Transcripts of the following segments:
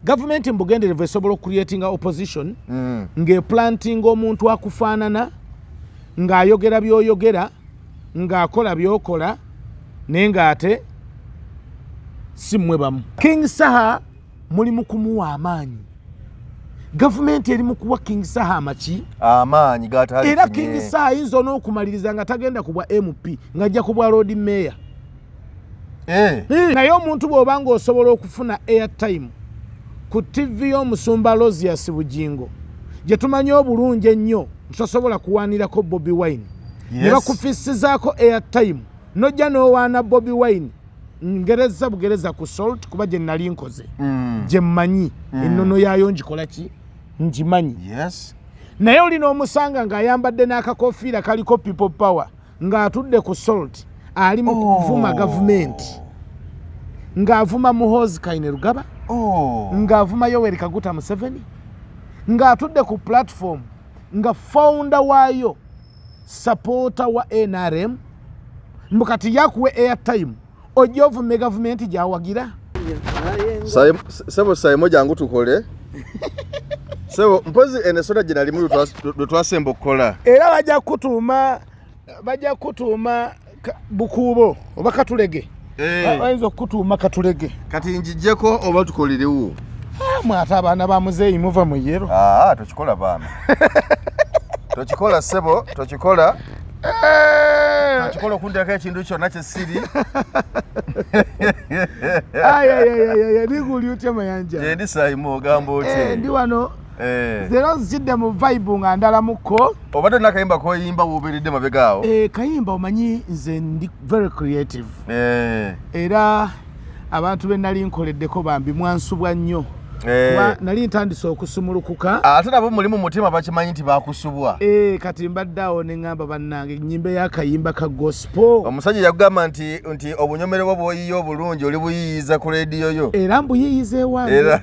Gavumenti mubugenderevu esobola okucreatinga opposition ng'eplantinga omuntu akufaanana, ng'ayogera by'oyogera, ng'akola by'okola, naye ng'ate si mmwe bamu. King Saha muli mu kumuwa amaanyi. Gavumenti eri mu kuwa King Saha amaki? Amaanyi gatali. Era King Saha ayinza n'okumaliriza nga tagenda ku bwa MP, ng'ajja ku bwa Lord Mayor. Naye omuntu bw'oba ng'osobola okufuna airtime ku TV y'omusumba Losius Bugingo, gye tumanyi obulungi ennyo nti tosobola kuwaanirako Bobi Wine, ne bakufisizaako airtime nojja n'owaana Bobi Wine, ngereza bugereza ku Salt, kuba gye nali nkoze, gye mmanyi ennono yaayo, ngikola ki, ngimanyi. Naye oli n'omusanga ng'ayambadde n'akakofiira kaliko People Power, ng'atudde ku Salt, ali mu kuvuma gavumenti, ng'avuma Muhoozi Kainerugaba, ng'avuma Yoweri Kaguta Museveni, ng'atudde ku platform nga founder waayo supporter wa NRM, mbu kati yakuwe airtime ojja ovume gavumenti gyawagira. Sebo Saimo, jangu tukole. Sebo, mpozi eno soda gye nalimu lwe twasemba okukola. Era bajja kutuuma Bukuubo oba Katulege. Bayinza okukutuuma Katulege. Kati njijjeko oba tukolerewo? Ah, mwe ate abaana ba muzeeyi muva mu yero. Aa, tokikola baana, tokikola sebo, tokikola, tokikola okunteekako ekintu kyonna kyesiri. Liguli otya, Mayanja? Gyendi, Saimo, ogamba otya? Ndi wano. Leero nzijidde mu vibe nga ndalamuko. Obadde olina akayimba koyimba wobeeredde mabega awo? Kayimba, omanyi nze ndi very creative. Era abantu be nali nkoleddeko bambi mwansubwa nnyo, kuba nali ntandise okusumulukuka. Ate nabo muli mu mutima bakimanyi nti bakusubwa. Kati mbadde awo ne ŋŋamba, bannange, nnyimbe y'akayimba ka gospel. Omusajja yakugamba nti obunyomero bwo bw'oyiye obulungi oli buyiyiza ku leediyo yo. Era mbuyiyiza ewange.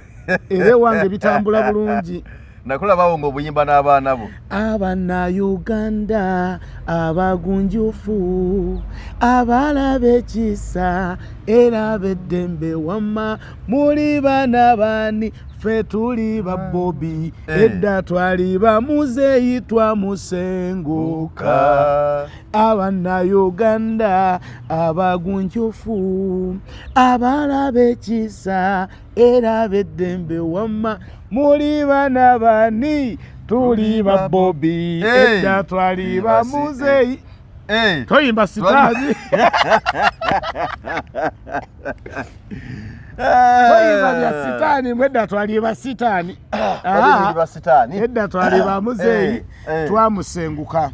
Era ewange bitambula bulungi. Nakulabawo ng'obuyimba n'abaana bo. Abannayuganda abagunjufu, abalaba ekisa era ab'eddembe, wamma muli baana baani? Ffe tuli ba Bobi. Edda twali ba muzeeyi, twamusenguka. Abannayuganda abagunjufu, abalaba ekisa era ab'eddembe, wamma muli baana baani? Tuli ba Bobi. Edda twali ba muzeeyi. Toyimba sitaani, toyimba bya sitaani. Mwedda twali ba sitaani. Bali ba sitaani. Edda twali ba muzeeyi, twamusenguka.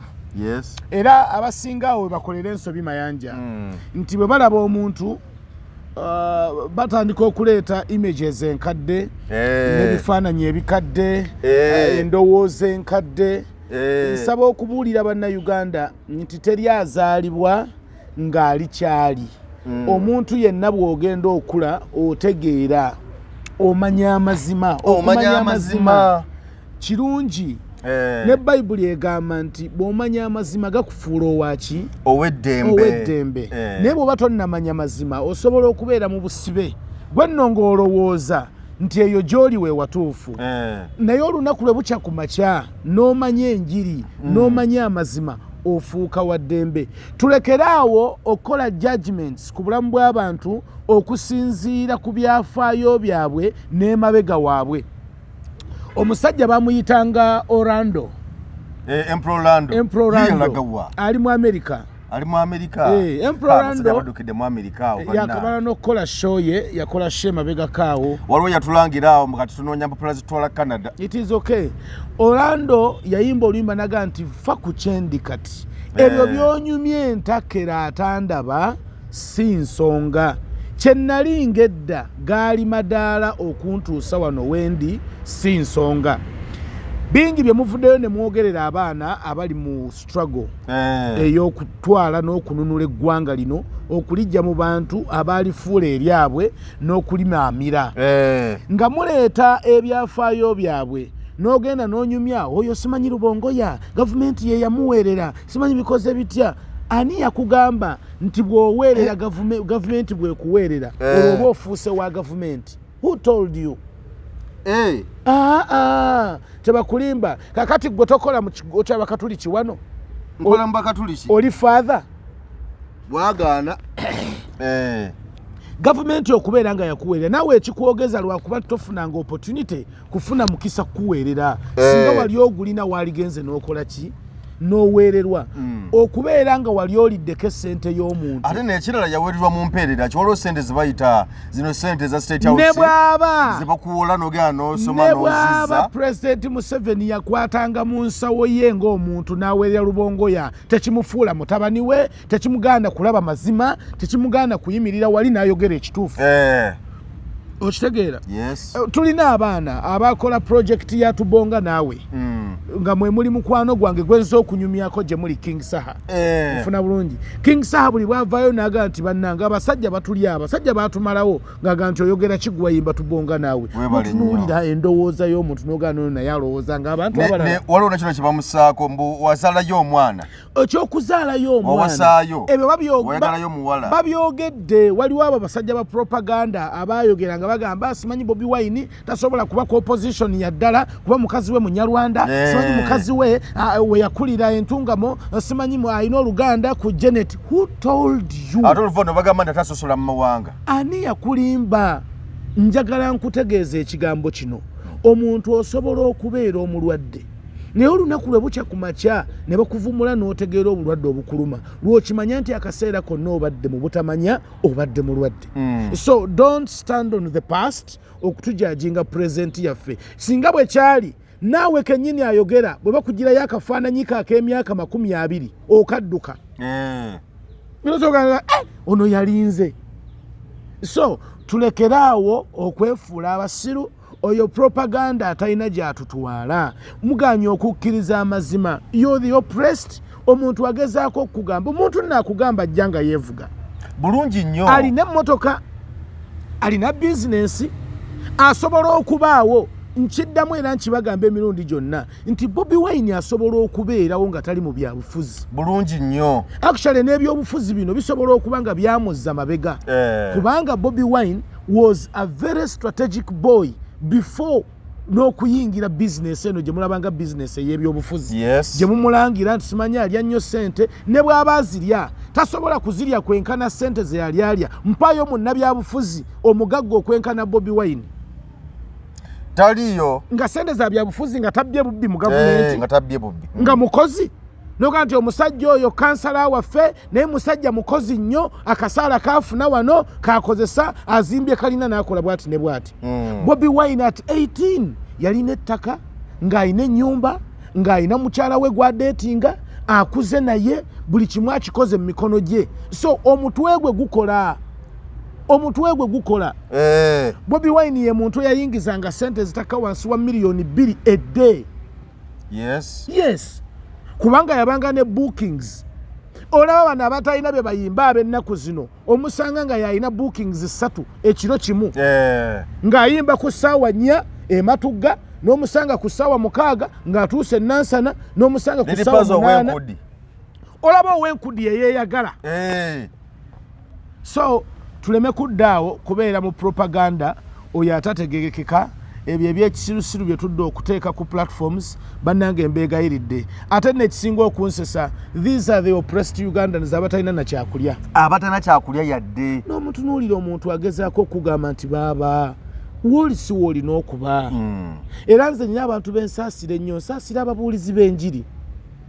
Era abasinga awo we bakolera ensobi, Mayanja, nti bwe balaba omuntu, batandika okuleeta images enkadde n'ebifaananyi ebikadde, endowooza enkadde. Nsaba okubuulira Bannayuganda nti teri azaalibwa ng'ali kyali. Omuntu yenna bw'ogenda okula, otegeera, omanya amazima. Omanya Okumanya amazima. Kirungi. Ne Bayibuli egamba nti bw'omanya amazima, gakufuula owaki? Ow'eddembe. Ow'eddembe. Naye bw'oba tonnamanya mazima, osobola okubeera mu busibe gwe nno ng'olowooza nti eyo gy'oli we watuufu. Naye olunaku lwe bukya ku makya n'omanya enjiri, n'omanya amazima, ofuuka wa ddembe. Tulekere awo okukola judgments ku bulamu bw'abantu okusinziira ku byafaayo byabwe n'emabega waabwe. Omusajja bamuyitanga Orlando. Emperor Orlando. Emperor Orlando. Yalagawa? Ali mu America. Ali mu Amerika? Eh, Emperor Ah, Orlando. abasajja baddukidde mu Amerika awo, bannange. Yakamala n'okukola show ye, yakola show emabegako awo. Waliwo yatulangira awo mukati tunoonya mpapula zitwala Canada. It is okay. Orlando yayimba oluyimba naga nti fa ku kyendi kati, ebyo byonyumye entakera atandaba si nsonga, kye nali ng'edda gaali madaala okuntuusa wano wendi si nsonga. Bingi bye muvuddeyo ne mwogerera abaana abali mu struggle ey'okutwala n'okununula eggwanga lino, okulijja mu bantu abaalifuula eryabwe n'okulimaamira, nga muleeta ebyafaayo byabwe, n'ogenda n'onyumya oyo simanyi Lubongoya, gavumenti ye yamuweerera, simanyi bikoze bitya. Ani yakugamba nti bw'oweerera gavumenti bwekuweerera, olwo oba ofuuse wa gavumenti? Who told you? Eh. Aa, tebakulimba. Kakati gwe tokola mu kigo ky'Abakatuliki wano? Nkola mu Bakatuliki. Oli father? Bwagaana. Eh. Gavumenti okubeera nga yakuweerera, naawe ekikwogeza lwakuba tofunanga opportunity kufuna mukisa kukuweerera. Singa wali ogulina, waligenze n'okola ki, n'oweererwa. Okubeera nga wali oliddeko essente y'omuntu. Ate nekirala, yaweererwa mu mpeerera. Kiwaliwo sente zebayita zino sente za State House Ne bw'aba zebakuwola nogenda n'osoma ne bw'aba n'oziza. Pulezidenti Museveni yakwatanga mu nsawo ye ng'omuntu n'aweerera Lubongoya, tekimufuula mutabani we, tekimugaana kulaba mazima, tekimugaana kuyimirira wali n'ayogera ekituufu. Okitegeera? Yes. Tulina abaana abakola projekiti ya Tubonga Naawe, nga mwe muli mukwano gwange gwenza okunyumyako gye muli, King Saha. Nfuna bulungi, King Saha buli bwavaayo n'agamba nti bannange abasajja batulya, abasajja batumalawo, ng'aga nti oyogera kigwayimba Tubonga Naawe. Weebale nnyo. Otunuulira endowooza y'omuntu n'ogaana oyo naye alowooza ng'abantu abalala. Waliwo nakino kyebamusaako mbu wazaalayo omwana. Ekyokuzaalayo omwana. Wawasaayo. Ebyo Wayagalayo muwala. babyogedde. Waliwo abo abasajja ba propaganda abayogera nga bagamba simanyi Bobi Wine tasobola kuba ku opposition ya ddala kuba mukazi we Munyarwanda, simanyi mukazi we we yakulira Entungamo, simanyi alina oluganda ku Janet. Who told you? Ate oluvannyuma bagamba nti atasosola mu mawanga. Ani yakulimba? Njagala nkutegeeza ekigambo kino: omuntu osobola okubeera omulwadde, naye olunaku lwe bukya ku makya ne bakuvumula n'otegeera obulwadde obukuluma, lwokimanya nti akaseera konna obadde mu butamanya, obadde mulwadde. So don't stand on the past okutujudginga present yaffe. Singa bwe kyali naawe kennyini ayogera, bwe bakugirayo akafaananyi ko ak'emyaka 20 okadduka. Nosooka, "Eh, ono yalinze." So tulekeraawo okwefuula abasiru. Oyo propaganda atalina gyatutwala. Muganye okukkiriza amazima. You're the oppressed. Omuntu agezaako okukugamba, omuntu nno akugamba ajja nga yeevuga. Bulungi nnyo. Alina emmotoka, alina bizinensi, asobola okubaawo. Nkiddamu era nkibagamba emirundi gyonna nti Bobi Wine asobola okubeerawo nga tali mu byabufuzi. Bulungi nnyo. Actually, n'ebyobufuzi bino bisobola okuba nga byamuzza mabega, kubanga Bobi Wine was a very strategic boy before n'okuyingira bizinesi eno gye mulabanga bizinesi ey'ebyobufuzi, gye mumulangira nti simanyi alya nnyo ssente. Ne bw'aba azirya, tasobola kuzirya kwenkana ssente ze yali alya. Mpaayo munnabyabufuzi omugagga okwenkana Bobi Wine. Taliyo. Nga ssente za byabufuzi, nga tabbye bubbi mu gavumenti. Nga tabbye bubbi. Nga mukozi, noga nti omusajja oyo kansala waffe, naye musajja mukozi nnyo, akasaala kafuna wano kakozesa azimbye kalina, nakola bwati ne bwati. Bobi Wine at 18 yalina ettaka, ng'alina ennyumba, ng'alina mukyala we gwadatinga, akuze naye, buli kimu akikoze mu mikono gye. So omutwe gwe gukola, omutwe gwe gukola. Bobi Wine ye muntu eyayingizanga sente zitakka wansi wa miliyoni 2 edde. Yes, kubanga yabanga ne bookings. Olaba bano abatalina bye bayimba ab'ennaku zino, omusanga nga yalina bookings 3 ekiro kimu, ng'ayimba ku ssaawa 4 ematugga, n'omusanga ku ssaawa 6 ng'atuuse enansana, n'omusanga ku ssaawa Liripazo 8. Ow'enkudi. Olaba ow'enkudi yeyeeyagala. So tuleme kuddaawo kubeera mu propaganda oyo atategerekeka. Ebyo ebyekisirusiru bye tudda okuteeka ku platforms, bannange, mbeegayiridde. Ate nno ekisinga okunsesa, these are the oppressed Ugandans abatalina nakyakulya. Abatana kyakulya yadde. N'omutunuulira omuntu agezaako okugamba nti baaba wooli si woolina okuba. Era nze nina abantu bensaasira ennyo, nsaasira ababuulizi b'enjiri,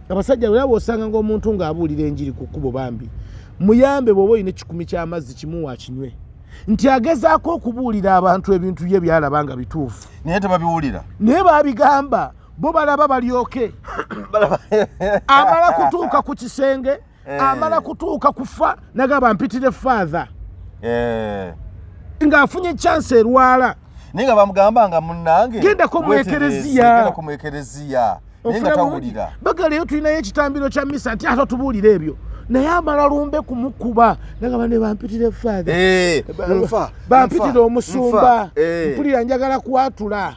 abasajja. Era bw'osanga ng'omuntu ng'abuulira enjiri ku kkubo, bambi muyambe. Bw'oba olina ekikumi ky'amazzi kimu wakinywe, nti agezaako okubuulira abantu ebintu bye byalaba nga bituufu. Naye tebabiwulira. Naye babigamba bo balaba balyoke amala kutuuka ku kisenge, amala kutuuka kufa, nagamba mpitire father, ng'afunye chance erwala. Naye nga bamugamba nga munnange Gendako mu weetereeze, ekereziya. Gendako mu ekereziya, naye nga Ofuna bulungi. tawulira. Bagaleyo tulinayo ekitambiro kya misa nti ate tubuulire ebyo, naye amala lumbe kumukuba nagamba ne bampitire father, Nfa, bampitire nfa, omusumba, nfa. Mpulira njagala kwatula,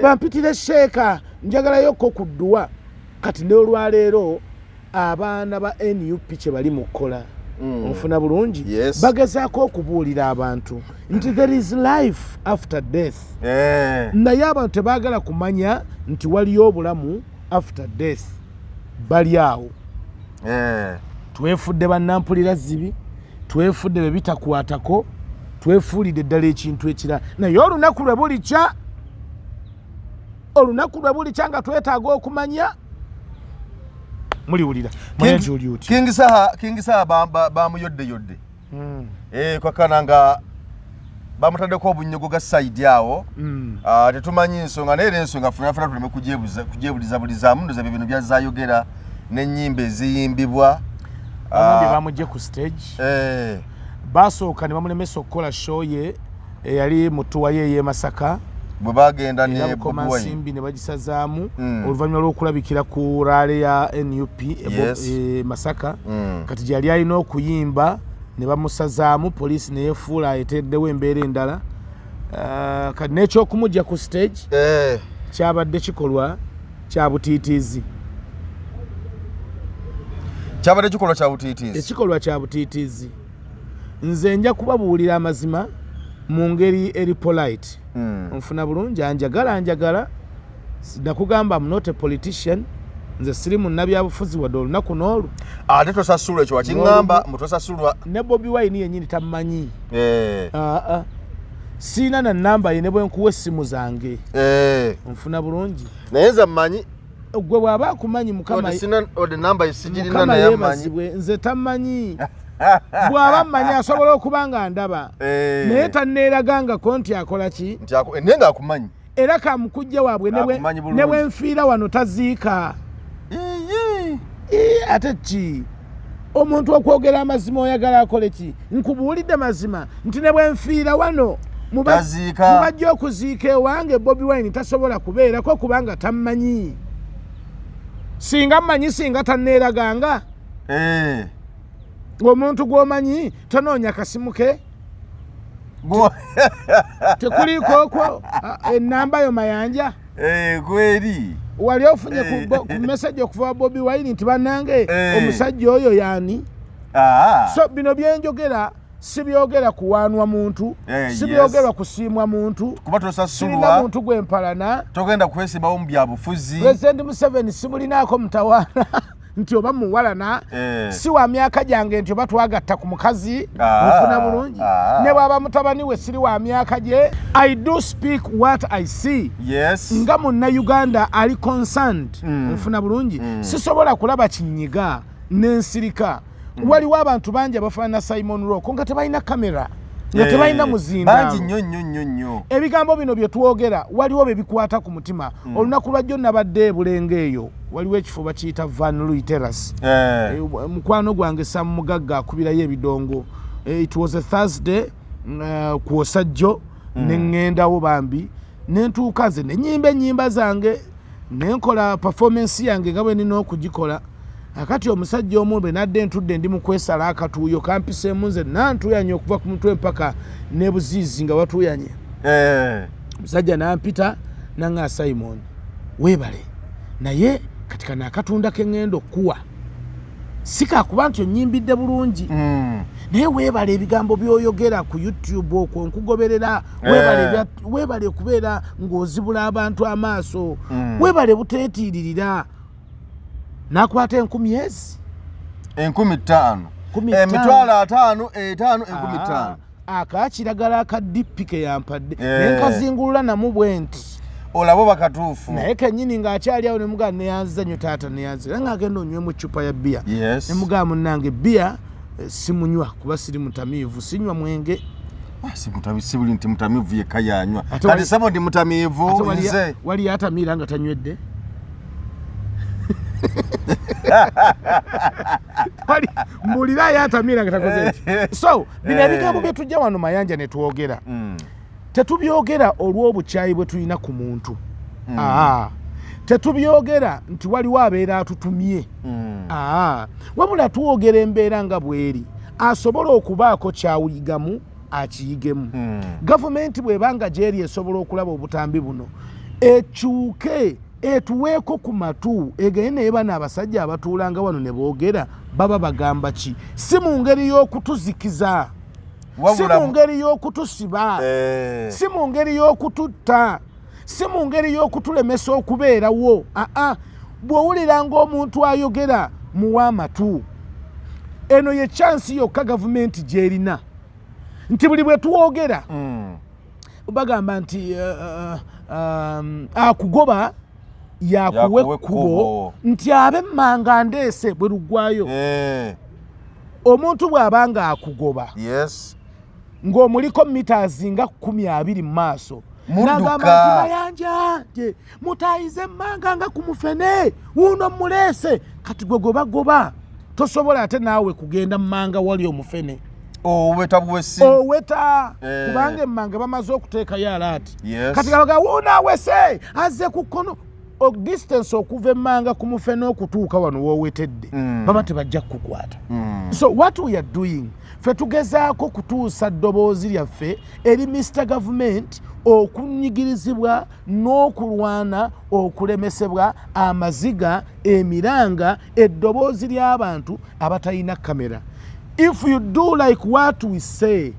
bampitire sheeka, njagalayokko ku dduwa. Kati n'olwaleero abaana ba NUP kye bali mu kukola. Onfuna bulungi? Yes. Bagezaako okubuulira abantu nti there is life after death. Naye abantu tebaagala kumanya nti waliyo obulamu after death. Bali awo. Twefudde bannampulira zibi, twefudde be bitakwatako, twefuulidde ddala ekintu ekirala. Naye olunaku lwe bulikya, olunaku lwe bulikya nga twetaaga okumanya, muliwulira. Mayanja, oli otya? King Saha, King Saha bamuyodde yodde. Kakana nga bamutaddeko obunyogo ga side awo. Ah, tetumanyi nsonga, naye era ensonga funafuna tuleme kugyebuliza bulizaamu. Ndoza bye bino byazayogera n'ennyimba eziyimbibwa. Bagambye Ah, bamugye ku stage. Basooka ne bamulemesa okukola show ye eyali mu tour ye ey'e Masaka. Bwe bagenda Era ne Bukoma Bobi Wine. Nsimbi ne bagisazaamu oluvannyuma lw'okulabikira ku rally ya NUP e Masaka. Kati gyeyali alina okuyimba ne bamusazaamu, poliisi neyefuula eteddewo embeera endala. Ah, kati n'ekyokumugja ku stage kyabadde kikolwa kya butiitiizi. Kyabadde kikolwa kya butiitiizi. Ekikolwa kya butiitiizi. Nze nja kubabuulira amazima mu ngeri eri polite. Nfuna bulungi? Anjagala njagala nakugamba, am not a politician. Nze siri munnabyabufuzi wadde olunaku n'olu. Ate tosasulwa, ekyo wakiŋŋamba mbu tosasulwa. Ne Bobi Wine yennyini tammanyi. Aa, siina na namba ye ne bwe nkuwa essimu zange. Nfuna bulungi? Naye nze mmanyi. Gwe bw'aba akumanyi, Mukama Wadde sina, wadde namba ye sigirina, Mukama naye ammanyi. yeebazibwe. Nze tammanyi. Bw'aba mmanyi asobola okuba nga ndaba, naye tanneeragangako nti akola ki. Nti naye ng'akumanyi. Era kamukujja waabwe Akumanyi bulungi. ne bwe nfiira wano taziika. Iyi. Ii, ate ki omuntu okwogera amazima oyagala akole ki? Nkubuulidde mazima nti ne bwe nfiira wano Taziika. mubajja okuziika ewange, Bobi Wine tasobola kubeerako kubanga tammanyi. Singa mmanyi, singa tanneeraganga. Omuntu gw'omanyi tonoonya kasimu ke. Tekuliiko okwo enamba yo, Mayanja? Eh, kweri. Wali ofunye ku message okuva wa Bobi Wine nti bannange, omusajja oyo yaani? Ah. So bino byenjogera sibyogera kuwaanwa muntu, sibyogera kusiimwa muntu. Kuba Sirina tosasulwa. muntu gwempalana. Togenda kwesimbawo mu byabufuzi. President Museveni simulinaako mutawaana nti oba muwalana. Si wa myaka gyange nti oba twagatta ku mukazi. Nfuna bulungi? Ne bwaba mutabani we, siri wa myaka gye. I do speak what I see. Nga Munnayuganda ali concerned. Nfuna bulungi? Sisobola kulaba kinyiga n'ensirika. Waliwo abantu bangi abafaanana Simon Rock nga tebalina kamera, nga tebalina muzindaalo. Bangi nnyo nnyo nnyo nnyo. Ebigambo bino bye twogera waliwo bye bikwata ku mutima. Olunaku lwajjo nabadde ebulenga eyo, waliwo ekifo bakiyita Van Louis Terrace. Mukwano gwange Sam Mugagga akubirayo ebidongo. It was a Thursday, kwosajjo ne ŋŋendawo bambi, ne ntuuka nze ne nnyimba ennyimba zange, ne nkola performance yange nga bwe nina okugikola. Akati omusajja omu bwe nadde ntudde ndi mu kwesala akatuuyo kampiseemu, nze nantuuyanye okuva ku mutwe mpaka ne buziizi nga watuuyanye. Omusajja nampita nanga, "Simon, weebale, naye kati kano akatunda keŋŋenda okukuwa si kakuba nti onnyimbidde bulungi, naye weebale ebigambo by'oyogera ku YouTube okwo nkugoberera. Weebale weebale okubeera ng'ozibula abantu amaaso. Weebale buteetiiririra." N'akwata 1000 ezi. 5000. 50,000. 500,000, 5, 50,000. Akakiragala aka DP ke yampadde, nenkazingulula namu bwe nti. Olabo bakatuufu. Naye kennyini ng'akyali awo nemugamba, "Neyanziza nnyo taata, neyanziza." Era ng'agenda onywemu eccupa ya bbiya. Nemugamba, "Munnange, bbiya simunywa kuba siri mutamiivu, sinywa mwenge." Ah, si buli nti mutamiivu yekka yanywa. Ate Kati sebo ndi mutamiivu. Ate Nze waliyo atamiira nga tanywedde. Mbulirayo atamiira nga takoze ki? So bino ebigambo bye tujja wano, Mayanja, ne twogera, tetubyogera olw'obukyayi bwe tulina ku muntu. Aa, tetubyogera nti waliwo abeera atutumye. Aa, wabula twogera embeera nga bw'eri, asobola okubaako kyawuyigamu akiyigemu. Gavumenti bw'ebanga gyeri esobola okulaba obutambi buno ekyuke. Etuweeko ku matu egende, naye bano abasajja abatuulanga wano ne boogera baba bagamba ki? Si mu ngeri y'okutuzikiza, si mu ngeri y'okutusiba, si mu ngeri y'okututta, si mu ngeri y'okutulemesa okubeerawo. Aa, bw'owulira ng'omuntu ayogera, muwa amatu. Eno ye chance yokka gavumenti gy'erina nti buli bwe tuwogera, bagamba nti akugoba yakuwa ekkubo, nti ab'emmanga ndeese bwe luggwayo. Omuntu bw'aba nga akugoba ng'omuliko meters nga 20 mu maaso, nagamba nti, "Mayanja nti mutayize emmanga nga ku mufene wuuno muleese." Kati gwe gwebagoba tosobola ate naawe kugenda mmanga wali omufene. Oweta bwesi. Oweta. Kubanga emmanga bamaze okuteekayo alert. Kati gabaga wuuno awese azze ku kkono. Distance okuva emmanga ku mufene okutuuka wano woowetedde, baba tebajja kukukwata. So what we are doing, ffe tugezaako kutuusa ddoboozi lyaffe eri Mr Government, okunyigirizibwa n'okulwana, okulemesebwa, amaziga, emiranga, eddoboozi ly'abantu abatalina kamera. If you do like what we say,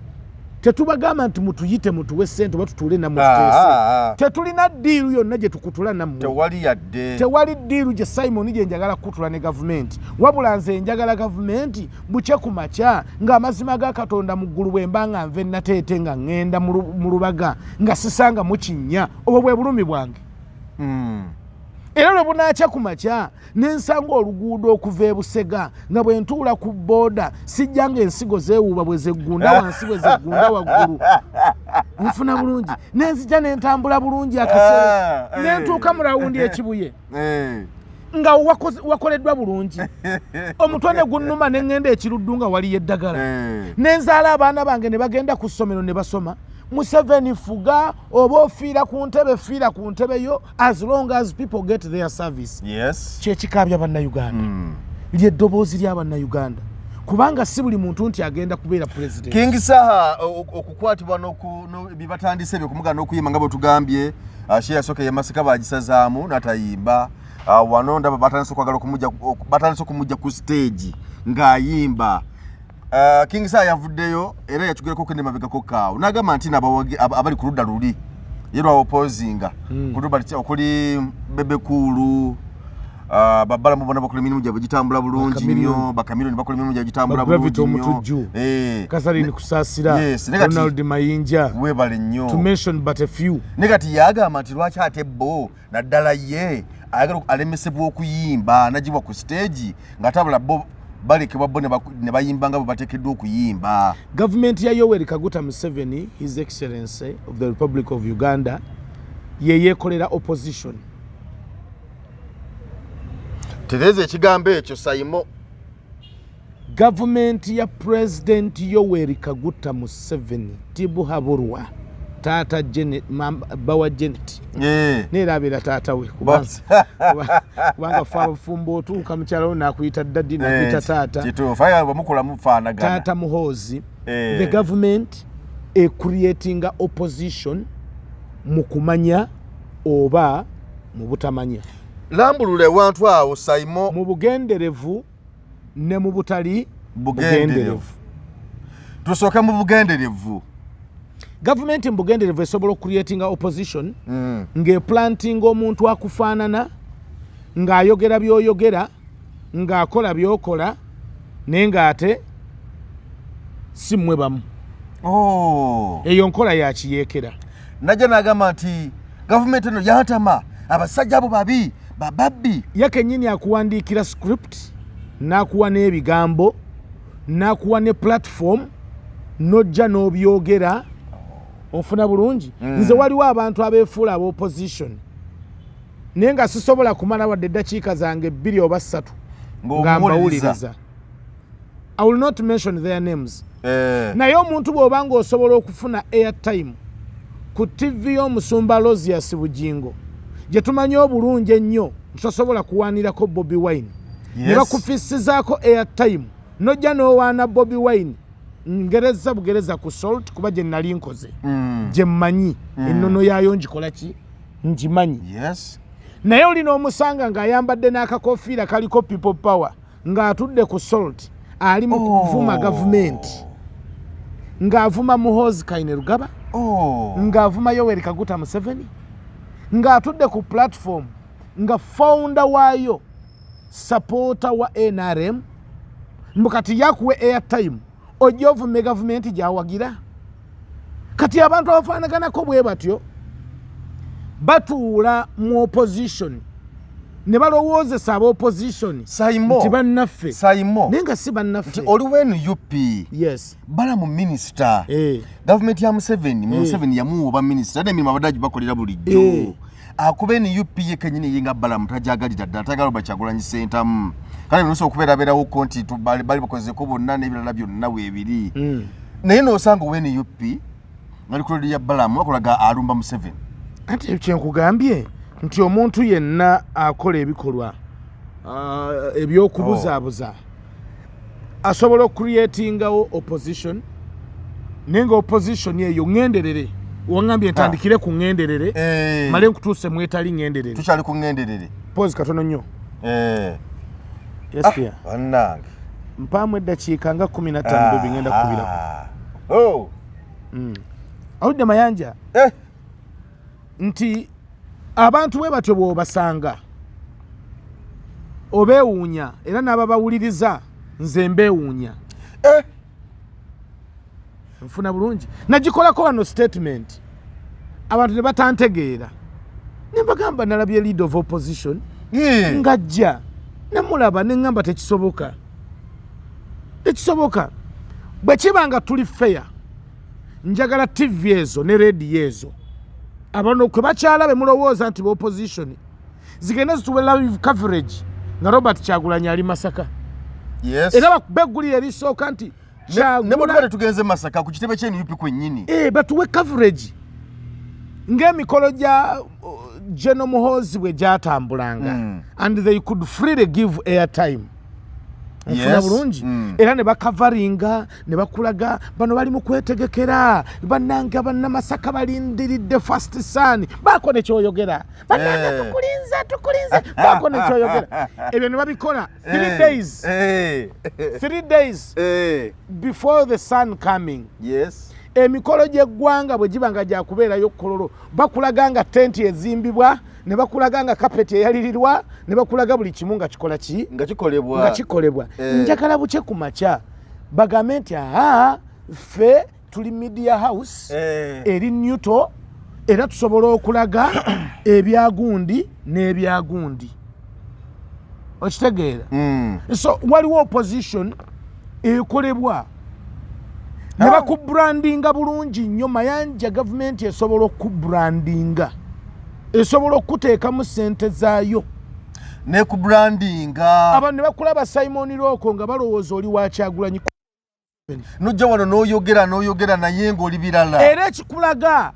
tetubagamba nti mutuyite mutuwe sente oba tutuule nammwe tuteese. Tetulina deal yonna gye tukutula nammwe. Tewali yadde. Tewali deal gye Simon gye njagala kukutula ne gavumenti, wabula nze njagala gavumenti bukye ku makya ng'amazima ga Katonda mu ggulu, bwe mba nga nva enateete nga ŋŋenda mu Lubaga nga sisanga mu kinnya, obwo bwe bulumi bwange. Era lwe bunaakya ku makya nensanga oluguudo okuva e Busega nga bwe ntuula ku booda sijja nga ensigo zeewuuba bwe zeggunda wansi bwe zeggunda waggulu, nfuna bulungi nenzija nentambula bulungi akaseera nentuuka mu rawundi ekibuye nga wakoleddwa bulungi, omutwe ne gunnuma ne ŋŋenda ekiruddu nga waliyo eddagala, nenzaala abaana bange ne bagenda ku ssomero ne basoma. Museveni, fuga oba ofiira ku ntebe, fiira ku ntebe yo, as long as people get their service. Kyekikaabya Bannayuganda, lyeddoboozi ly'Abannayuganda, kubanga si buli muntu nti agenda kubeera president. King Saha okukwatibwa bye batandise byekumugana okuyimba nga bwe tugambye, show yasooka eyamasika bagisazaamu n'atayimba. Wano ndaba batandise okwagala batandise okumujja ku stage ng'ayimba. King Saha yavuddeyo era yakigerako kende mabegako kaawo n'agamba nti abali ku ludda luli ye lwa opposinga ku ludda okuli Bebe Cool, babalamu bona bakola emirimu gyabwe gitambula bulungi nnyo, bakamiliyoni bakola emirimu gyabwe gitambula bulungi nnyo. Catherine Kusasira, Ronald Mayinja, webale nnyo, to mention but a few. Ne kati yagamba nti lwaki ate bo naddala ye ayagala alemesebwa okuyimba nagibwa ku stage nga tabula bo balekebwa bo ne bayimba nga bwe bateekeddwa okuyimba. Gavumenti ya Yoweri Kaguta Museveni, His Excellency of the Republic of Uganda, ye yeekolera opposition. Tereza ekigambo ekyo, Saimo. Gavumenti ya President Yoweri Kaguta Museveni Tibuhaburwa, taata Janet, bawa Janet, neera abeera taata we, kubanga fe abafumbo otuuka mukyalo nakuyita daddy, nakuyita taata. Taata Muhoozi. The government ecreatinga opposition mu kumanya oba mu butamanya. Lambulula ewantu awo, Saimo. Mu bugenderevu ne mu butali bugenderevu. Tusooke mu bugenderevu. Gavumenti mu bugenderevu esobola okucreatinga opposition ng'eplantinga omuntu akufaanana, ng'ayogera by'oyogera, ng'akola by'okola, naye ng'ate si mmwe bamu. Eyo nkola ya kiyeekera. Najja n'agamba nti gavumenti eno yantama, abasajja abo babi, bababbi. Ye kennyini akuwandiikira script, n'akuwa n'ebigambo, n'akuwa ne platform, n'ojja n'obyogera, onfuna bulungi? Nze waliwo abantu abeefuula aba opposition, naye nga sisobola kumala wadde eddakiika zange 2 oba 3 nga mbawuliriza. I will not mention their names. Naye omuntu bw'oba ng'osobola okufuna airtime ku TV y'omusumba Losius Bugingo gye tumanyi obulungi ennyo nti tosobola kuwaanirako Bobi Wine, ne bakufisizaako airtime nojja n'owaana Bobi Wine, ngereza bugereza ku Salt, kuba gye nali nkoze, gye mmanyi, ennono yaayo ngikola ki, ngimanyi. Naye oli n'omusanga ng'ayambadde n'akakofiira kaliko People Power, ng'atudde ku Salt, ali mu kuvuma gavumenti, ng'avuma Muhoozi Kainerugaba, ng'avuma Yoweri Kaguta Museveni, ng'atudde ku platform nga founder waayo supporter wa NRM. Mbu kati yakuwe airtime ojja ovume gavumenti gyawagira. Kati abantu abafaanaganako bwe batyo batuula mu opposition ne balowoozesa aba opposition Saimo. nti bannaffe, Saimo, naye nga si bannaffe. Nti oliwo NUP, bala mu minisita, gavumenti ya Museveni, Museveni yamuwa oba minisita, ate emirimu abadde agibakolera bulijjo. Akuba NUP ye kenyini ye nga Balamu tajagalira ddala, tagala oba Kyagulanyi Ssentamu. Kale nosobola okubeerabeerawoko nti bali bakozeko bonna n'ebirala byonna weebiri, naye n'osanga owa NUP nga li ku ya Balamu akolaga alumba Museveni. Anti kyenkugambye nti omuntu yenna akola ebikolwa ebyokubuzaabuza asobola okucreatingawo opposition, naye nga opposition eyo ŋŋenderere. Waŋŋambye ntandikire ku ŋŋenderere, male nkutuuse mwetali ŋŋenderere. Tukyali ku ŋŋenderere. Pause katono nnyo. Yes, dear. Bannange. Mpaamu eddakiika nga 15, baby, ngenda kukubirako. Oh. Awulidde Mayanja nti abantu bwe batyo bw'obasanga obeewuunya, era n'ababawuliriza nze mbeewuunya. Nfuna bulungi, nagikolako wano statement, abantu ne batantegeera, ne mbagamba nalabye leader of opposition ng'ajja, nemulaba, neŋŋamba tekisoboka, tekisoboka. Bwe kiba nga tuli fair, njagala TV ezo ne rediyo ezo, abano kwe bakyala be mulowooza nti opposition, zigende zituwe live coverage nga Robert Kyagulanyi ali Masaka. Era bakube eggulire erisooka nti Ne bwe tuba tetugenze Masaka, ku kitebe kye NUP kwennyini. Batuwe coverage ng'emikolo gya General Muhoozi bwe gyatambulanga, and they could freely give airtime. Nfuna bulungi? Era ne bakavaringa ne bakulaga bano bali mu kwetegekera, bannange bannamasaka balindiridde first son, baako ne kyoyogera, bannange tukulinze, tukulinze, baako ne kyoyogera. Ebyo ne babikola 3 days, 3 days before the son coming. Emikolo gy'eggwanga bwe giba nga gyakubeerayo Kololo, bakulaga nga tenti ezimbibwa, ne bakulaga nga kapeti eyalirirwa, ne bakulaga buli kimu nga kikola ki? Nga kikolebwa. Nga kikolebwa. Njagala bukye ku makya bagambe nti aa, ffe tuli media house eri neutral, era tusobola okulaga ebyagundi n'ebyagundi. Okitegeera? So waliwo opposition ekolebwa ne bakubrandinga bulungi nnyo. Mayanja, gavumenti esobola okubrandinga, esobola okuteekamu sente zaayo. Nekubrandinga. Abantu ne bakulaba Simon Looko nga balowooza oli wa Kyagulanyi. Nojja wano n'oyogera n'oyogera, naye ng'oli birala. Era ekikulaga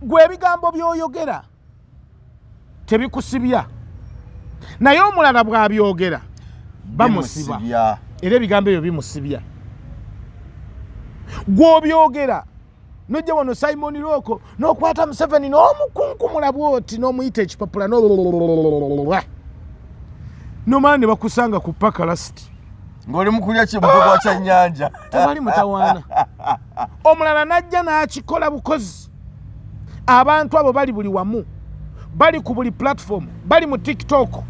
gwe ebigambo by'oyogera tebikusibya, naye omulala bw'abyogera bamusiba. Bimusibya. Era ebigambo ebyo bimusibya. Gw'obyogera nojja wano Simon Looko n'okwata Museveni n'omukunkumula bwoti n'omuyita ekipapula nomala ne bakusanga ku pakalast Ng'oli mu kulya ki, mutwe gwa kyannyanja. Tewali mutawaana. Omulala n'ajja n'akikola bukozi. Abantu abo bali buli wamu, bali ku buli platform, bali mu TikTok.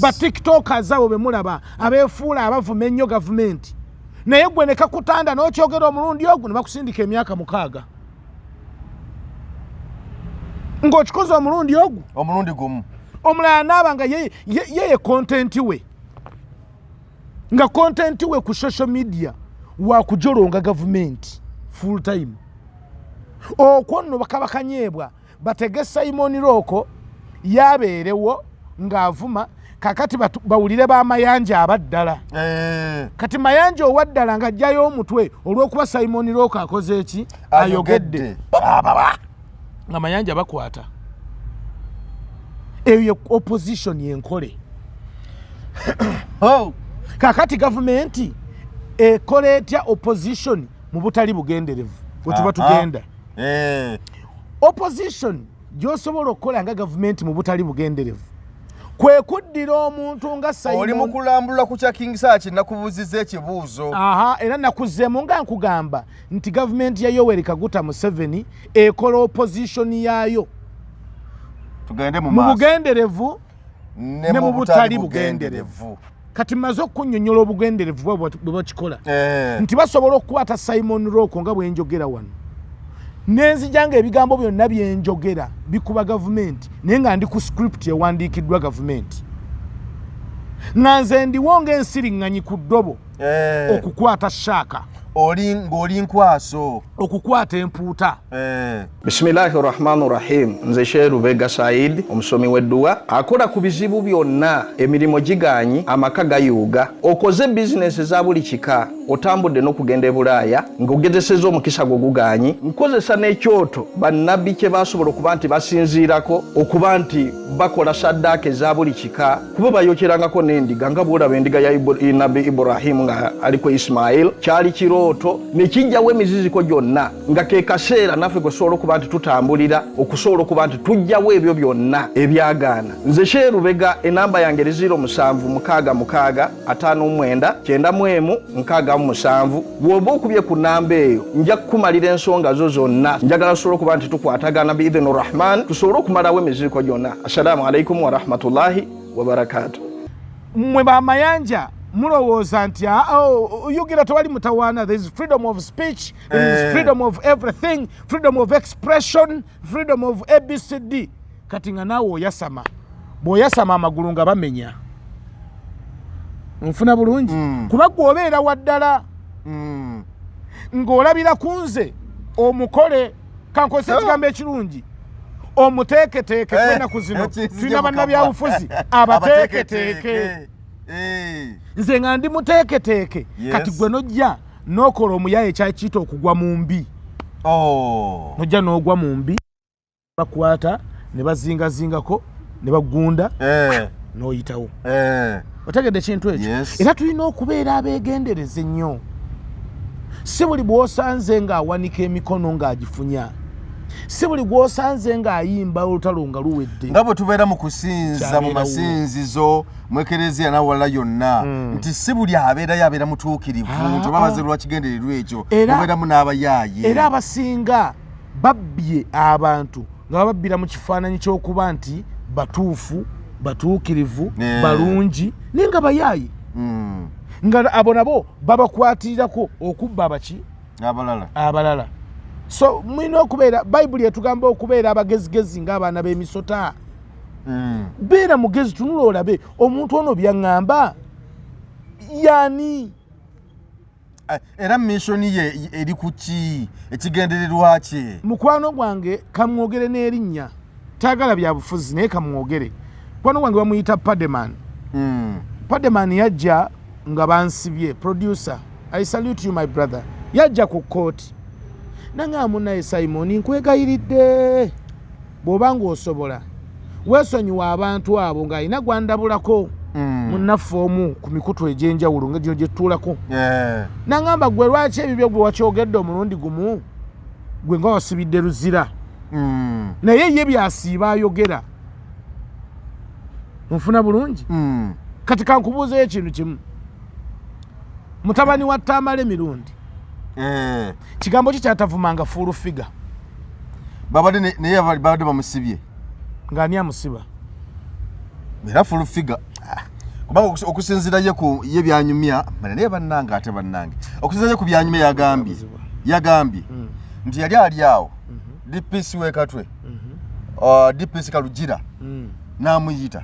Ba TikTokers abo be mulaba abeefuula abavuma ennyo gavumenti, naye gwe ne kakutanda n'okyogera omulundi ogwo ne bakusindika emyaka 6 ng'okikoze omulundi ogwo. Omulundi gumu. Omulala naaba nga yeye content we, nga content we ku social media wakujolonga gavumenti full time. Okwo nno bakaba kanyeebwa batege Simon Looko yabeerewo ng'avuma. Kakati bawulire bamayanja abaddala. Kati Mayanja owaddala ng'ajjayo omutwe olw'okuba Simon Looko akoze eki? Ayogedde. Nga Mayanja bakwata. Eyo ye opposition yenkole. Oh. Kakati gavumenti ekola etya opposition mu butali bugenderevu bwe tuba tugenda? Opposition Gy'osobola okukola nga gavumenti mu butali bugenderevu kwe kuddira omuntu nga Oli mu Simon. Kulambula ku kya King Saha nakubuuzizza ekibuuzo. Aha, era nakuzzeemu nga nkugamba nti gavumenti ya Yoweri Kaguta Museveni ekola opposition yaayo Tugende mu mu maaso. bugenderevu ne ne mu mu butali butali bugenderevu. Kati mmaze okukunnyonnyola obugenderevu bwe bakikola nti basobola okukwata Simon Rock nga bwe njogera wano, nenzija nga ebigambo byonna byenjogera bikuba gavumenti, naye nga ndi ku script ewandiikiddwa gavumenti, nga nze ndiwo ng'ensiriŋŋanyi ku ddobo okukwata shark, Oli ng'oli nkwaso. Okukwata empuuta. Bisimillahi rahmani rahim. Nze Sheerubega Said, omusomi w'edduwa akola ku bizibu byonna. Emirimu giganyi, amaka gayuuga, okoze bizinesi eza buli kika, otambudde n'okugenda e Bulaaya ng'ogezeseza omukisa gwo guganyi. Nkozesa n'ekyoto bannabbi kye basobola okuba nti basinziirako okuba nti bakola saddaaka eza buli kika, kuba bayokyerangako n'endiga, nga bw'olaba endiga ya Nabbi Iburahimu nga aliko Isimayiri. Kyali kirooto ne kijjawo emiziziko gyonna, nga ke kaseera naffe kwe tusobola okuba nti tutambulira okusobola okuba nti tujjawo ebyo byonna ebyagaana. Nze Sheerubega, enamba yange eri 0766 59 91 67. Bw'oba okubye ku namba eyo, nja kukumalira ensonga zo zonna. Njagala tusobole okuba nti tukwatagana biidhini Rahman, tusobole okumalawo emiziziko gyonna. Assalaamu alaikum warahmatullahi wabarakatu. Mmwe bamayanja mulowooza nti, "Ah, oh, yugira tewali mutawaana, there is freedom of speech, there is freedom of everything, freedom of expression, freedom of ABCD." Kati nga naawe oyasama, bw'oyasama amagulu nga bamenya. Nfuna bulungi? Kuba gwe obeera waddala ng'olabira ku nze omukole, kankozesa ekigambo ekirungi, omuteeketeeke. Kuenaku zino Ekinzije tulina mu bannabyabufuzi kamwa. Abateeketeeke. Nze nga ndi muteeketeeke. Kati gwe nojja n'okola omuyaye ekyakiyita okugwa mu mbi. Nojja n'ogwa mu mbi, bakwata ne bazingazingako ne bagunda n'oyitawo. Otegedde ekintu ekyo? Yes. Era tulina okubeera abeegendereza ennyo. Si buli bw'osanze ng'awanika emikono ng'agifunya, si buli gw'osanze ng'ayimba olutalo nga luwedde. Nga bwe tubeera mu kusinza mu Kyabeerawo. masinzizo, mu ekereziya nawalala yonna, nti si buli abeerayo abeera mutuukirivu, nti oba bazirwa kigendererwa ekyo. Mubeeramu n'abayaaye. Era abasinga babbye abantu nga bababbira mu kifaananyi ky'okuba nti batuufu, batuukirivu, balungi, naye nga bayaaye, nga abo nabo babakwatirirako okubba abaki? Abalala. Abalala. So mulina okubeera, Bayibuli etugamba okubeera abagezigezi ng'abaana b'emisota. Beera mugezi, tunula olabe omuntu ono byaŋŋamba yani. Era mission ye eri ku ki? Ekigendererwa kye? Mukwano gwange kamwogere n'erinnya, taagala bya bufuzi, naye kamwogere. Mukwano gwange bamuyita Pademan. Pademan yajja nga bansibye. Producer, I salute you, my brother. Yajja ku kooti nange, "Munaye Simon, nkwegayiridde, bw'oba ng'osobola weesonyiwa abantu abo," ng'alina gwandabulako, munnaffe omu ku mikutu egy'enjawulo nga gino gye tutuulako. Naŋŋamba, "Gwe lwaki ebibyo gwe wakyogedde omulundi gumu, gwe nga wasibidde Luzira?" Naye ye byasiiba ayogera. Nfuna bulungi? Kati kankubuuzeyo ekintu kimu. Mutabani wa Tamale Emirundi, kigambo ki kyatavumanga Full Figure? Babadde naye babadde bamusibye. Ng'ani amusiba? Era Full Figure, kubanga okusinziira ye ku ye byanyumya mana, naye bannange, ate bannange, okusinziira ye ku byanyumya, yagambye nti yali ali awo, DPC wekatwe, DPC Kalugira n'amuyita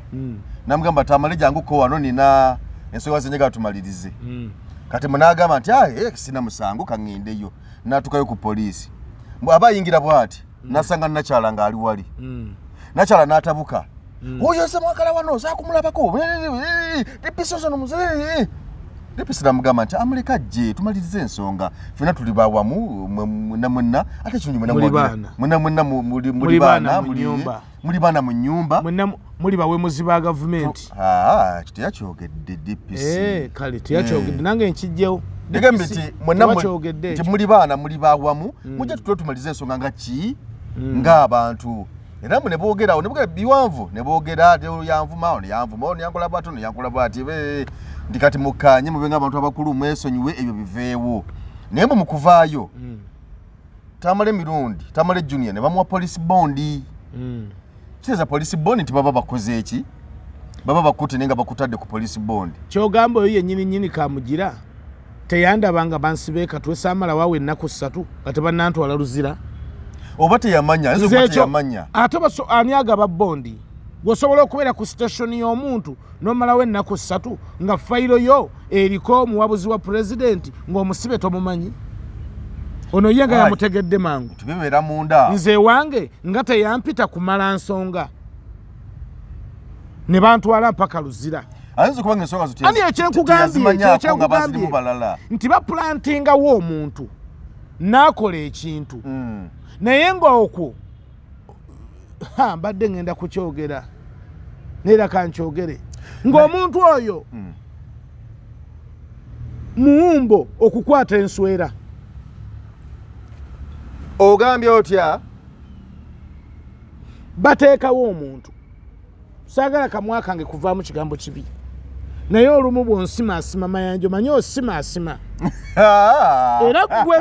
n'amugamba, "Tamale, janguko wano, nina ensonga zenjagala tumalirize." Kati munagamba nti, "Ah, sina musango, kaŋŋendeyo." N'atuukayo ku poliisi. Mbw aba ayingira bw'ati, n'asanga nakyala ng'ali wali. Nakyala n'atabuka, "Oyo semwakala wano saakumulabako, DPC ono muze." DPC namugamba nti, "Amuleka ajje tumalirize ensonga, fena tuli bawamu mwenna mwenna, ate ekirungi mwenna Muli mwagira- baana. mwenna mwenna muli Muli baana baana mu muli nnyumba. Muli baana mu nnyumba." Mwenna muli bawemuzi ba gavumenti. Ah, kiteyakyogedde DPC. Eh, kale teyakyogedde, nange nkijjewo. Yagambye DPC nti mwenna tewakyogedde nti ekyo. muli baana, muli bawamu, mujja tutule tumalize ensonga nga ki ng'abantu. Era mbu ne boogera awo, ne boogera biwanvu, ne boogera ate oyo yanvuma, ono yanvuma, ono yankola bw'ati, ono yankola bw'ati, nti kati mukkaanye mube ng'abantu abakulu mwesonyiwe ebyo biveewo. Naye mbu mu kuvaayo, Tamale Mirundi, Tamale Junior ne bamuwa police bond. Kitegeeza police bond nti baba bakoze eki? Baba bakutte naye nga bakutadde ku police bond. Kyogamba oyo yennyini nnyini Kamugira teyandaba nga bansiba e Katwe, saamala waawo ennaku 3 nga tebannantwala Luzira. Oba teyamanya, ayinza okuba teyamanya. Ate ani agaba bondi? Gweosobola okubeera ku station y'omuntu n'omalawo ennaku 3 nga fayiro yo eriko omuwabuzi wa pulezidenti ng'omusibe tomumanyi. Ono ye nga yamutegedde mangu. Tubibeera munda. Nze wange nga teyampita kumala nsonga ne bantwala mpaka Luzira. Ayinza okuba ng'ensonga zo Ani ekyenkugambye, teyazimanyaako nga bazirimu balala. Nti bapulantingawo omuntu n'akola ekintu. Naye ng'okwo, ha, mbadde ngenda kukyogera neera kankyogere ng'omuntu oyo muwumbo okukwata enswera. Ogambye otya? Bateekawo omuntu. Saagala kamwa kange kuvaamu kigambo kibi, naye olumu bw'onsimaasima Mayanja, omanyi osimaasima. Era gwe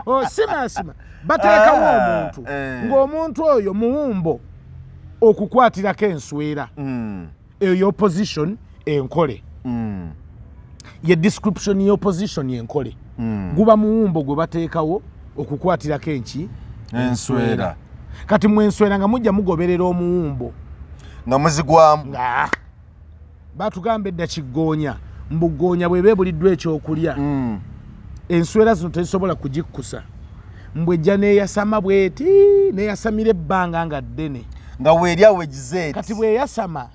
osimaasima. Bateekawo omuntu ng'omuntu oyo muwumbo okukwatirako enswera. Eyo opposition enkole. Ye description ye opposition enkole. Guba muwumbo gwe bateekawo okukwatirako enki? Enswera. Kati mwe enswera nga mujja mugoberera omuwumbo. Nga muzigwamu. Nga batugamba edda kiggoonya, mbu ggoonya bw'eba ebuliddwa ekyokulya. Enswera zino tezisobola kugikkusa. Mbu ejja n'eyasama bw'eti, n'eyasamira ebbanga nga ddene. Nga weerya wegize eti. Kati bw'eyasama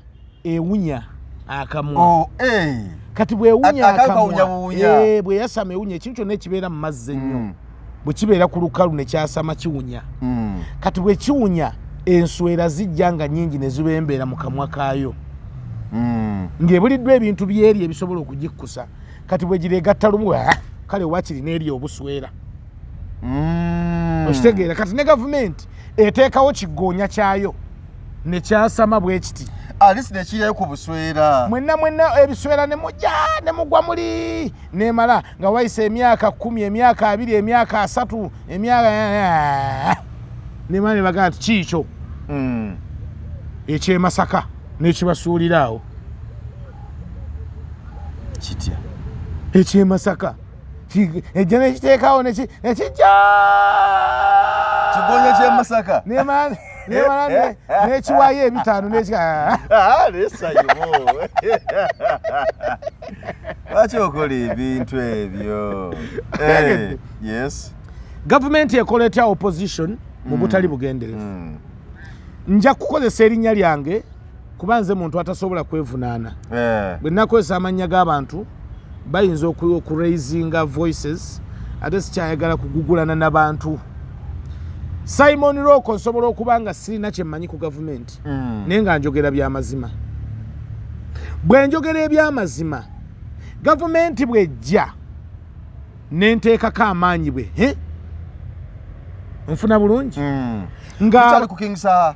ewunya akamwa. Kati bw'ewunya Akamwa akamwa, kawunya buwunya. Bw'eyasama ewunya, ekintu kyonna ekibeera mu mazzi ennyo. Bwe kibeera ku lukalu ne kyasama kiwunya. Kati bwe kiwunya, enswera zijja nga nnyingi ne zibembeera mu kamwa kaayo. Ng'ebuliddwa ebintu by'eri ebisobola okugikkusa. Kati bwe gireegatta lumu, kale waakiri n'eri obuswera. Okitegeera? Kati ne gavumenti eteekawo kiggoonya kyayo ne kyasama bwe kiti. Alisi ne kiryayo ku buswera. Mwenna mwenna ebiswera ne mujja ne mugwa muli nemala nga wayise emyaka 10, emyaka 20, emyaka 30, emyaka nemala ne bagamba nti kiikyo. Eky'e Masaka n'ekibasuulira awo. Kitya? Eky'e Masaka. Ejja n'ekiteekawo nekijja. Kigonya ky'e Masaka. Nemala n'ekiwaayo ebitaano Lesayiwo. Lwaki okola ebintu ebyo? Yes. Gavumenti ekola etya opposition mu butali bugenderevu? Nja kukozesa erinnya lyange kuba nze muntu atasobola kwevunaana. Bwe nnakozesa amannya g'abantu bayinza okuraisinga voices, ate sikyayagala kugugulana n'abantu. Simon Rock nsobola okuba nga sirina kye mmanyi ku gavumenti, naye nga njogera by'amazima. Bwe njogera eby'amazima, gavumenti bw'ejja nenteekako amaanyi bwe, he? Nfuna bulungi? Nga Tukyali ku King Saha.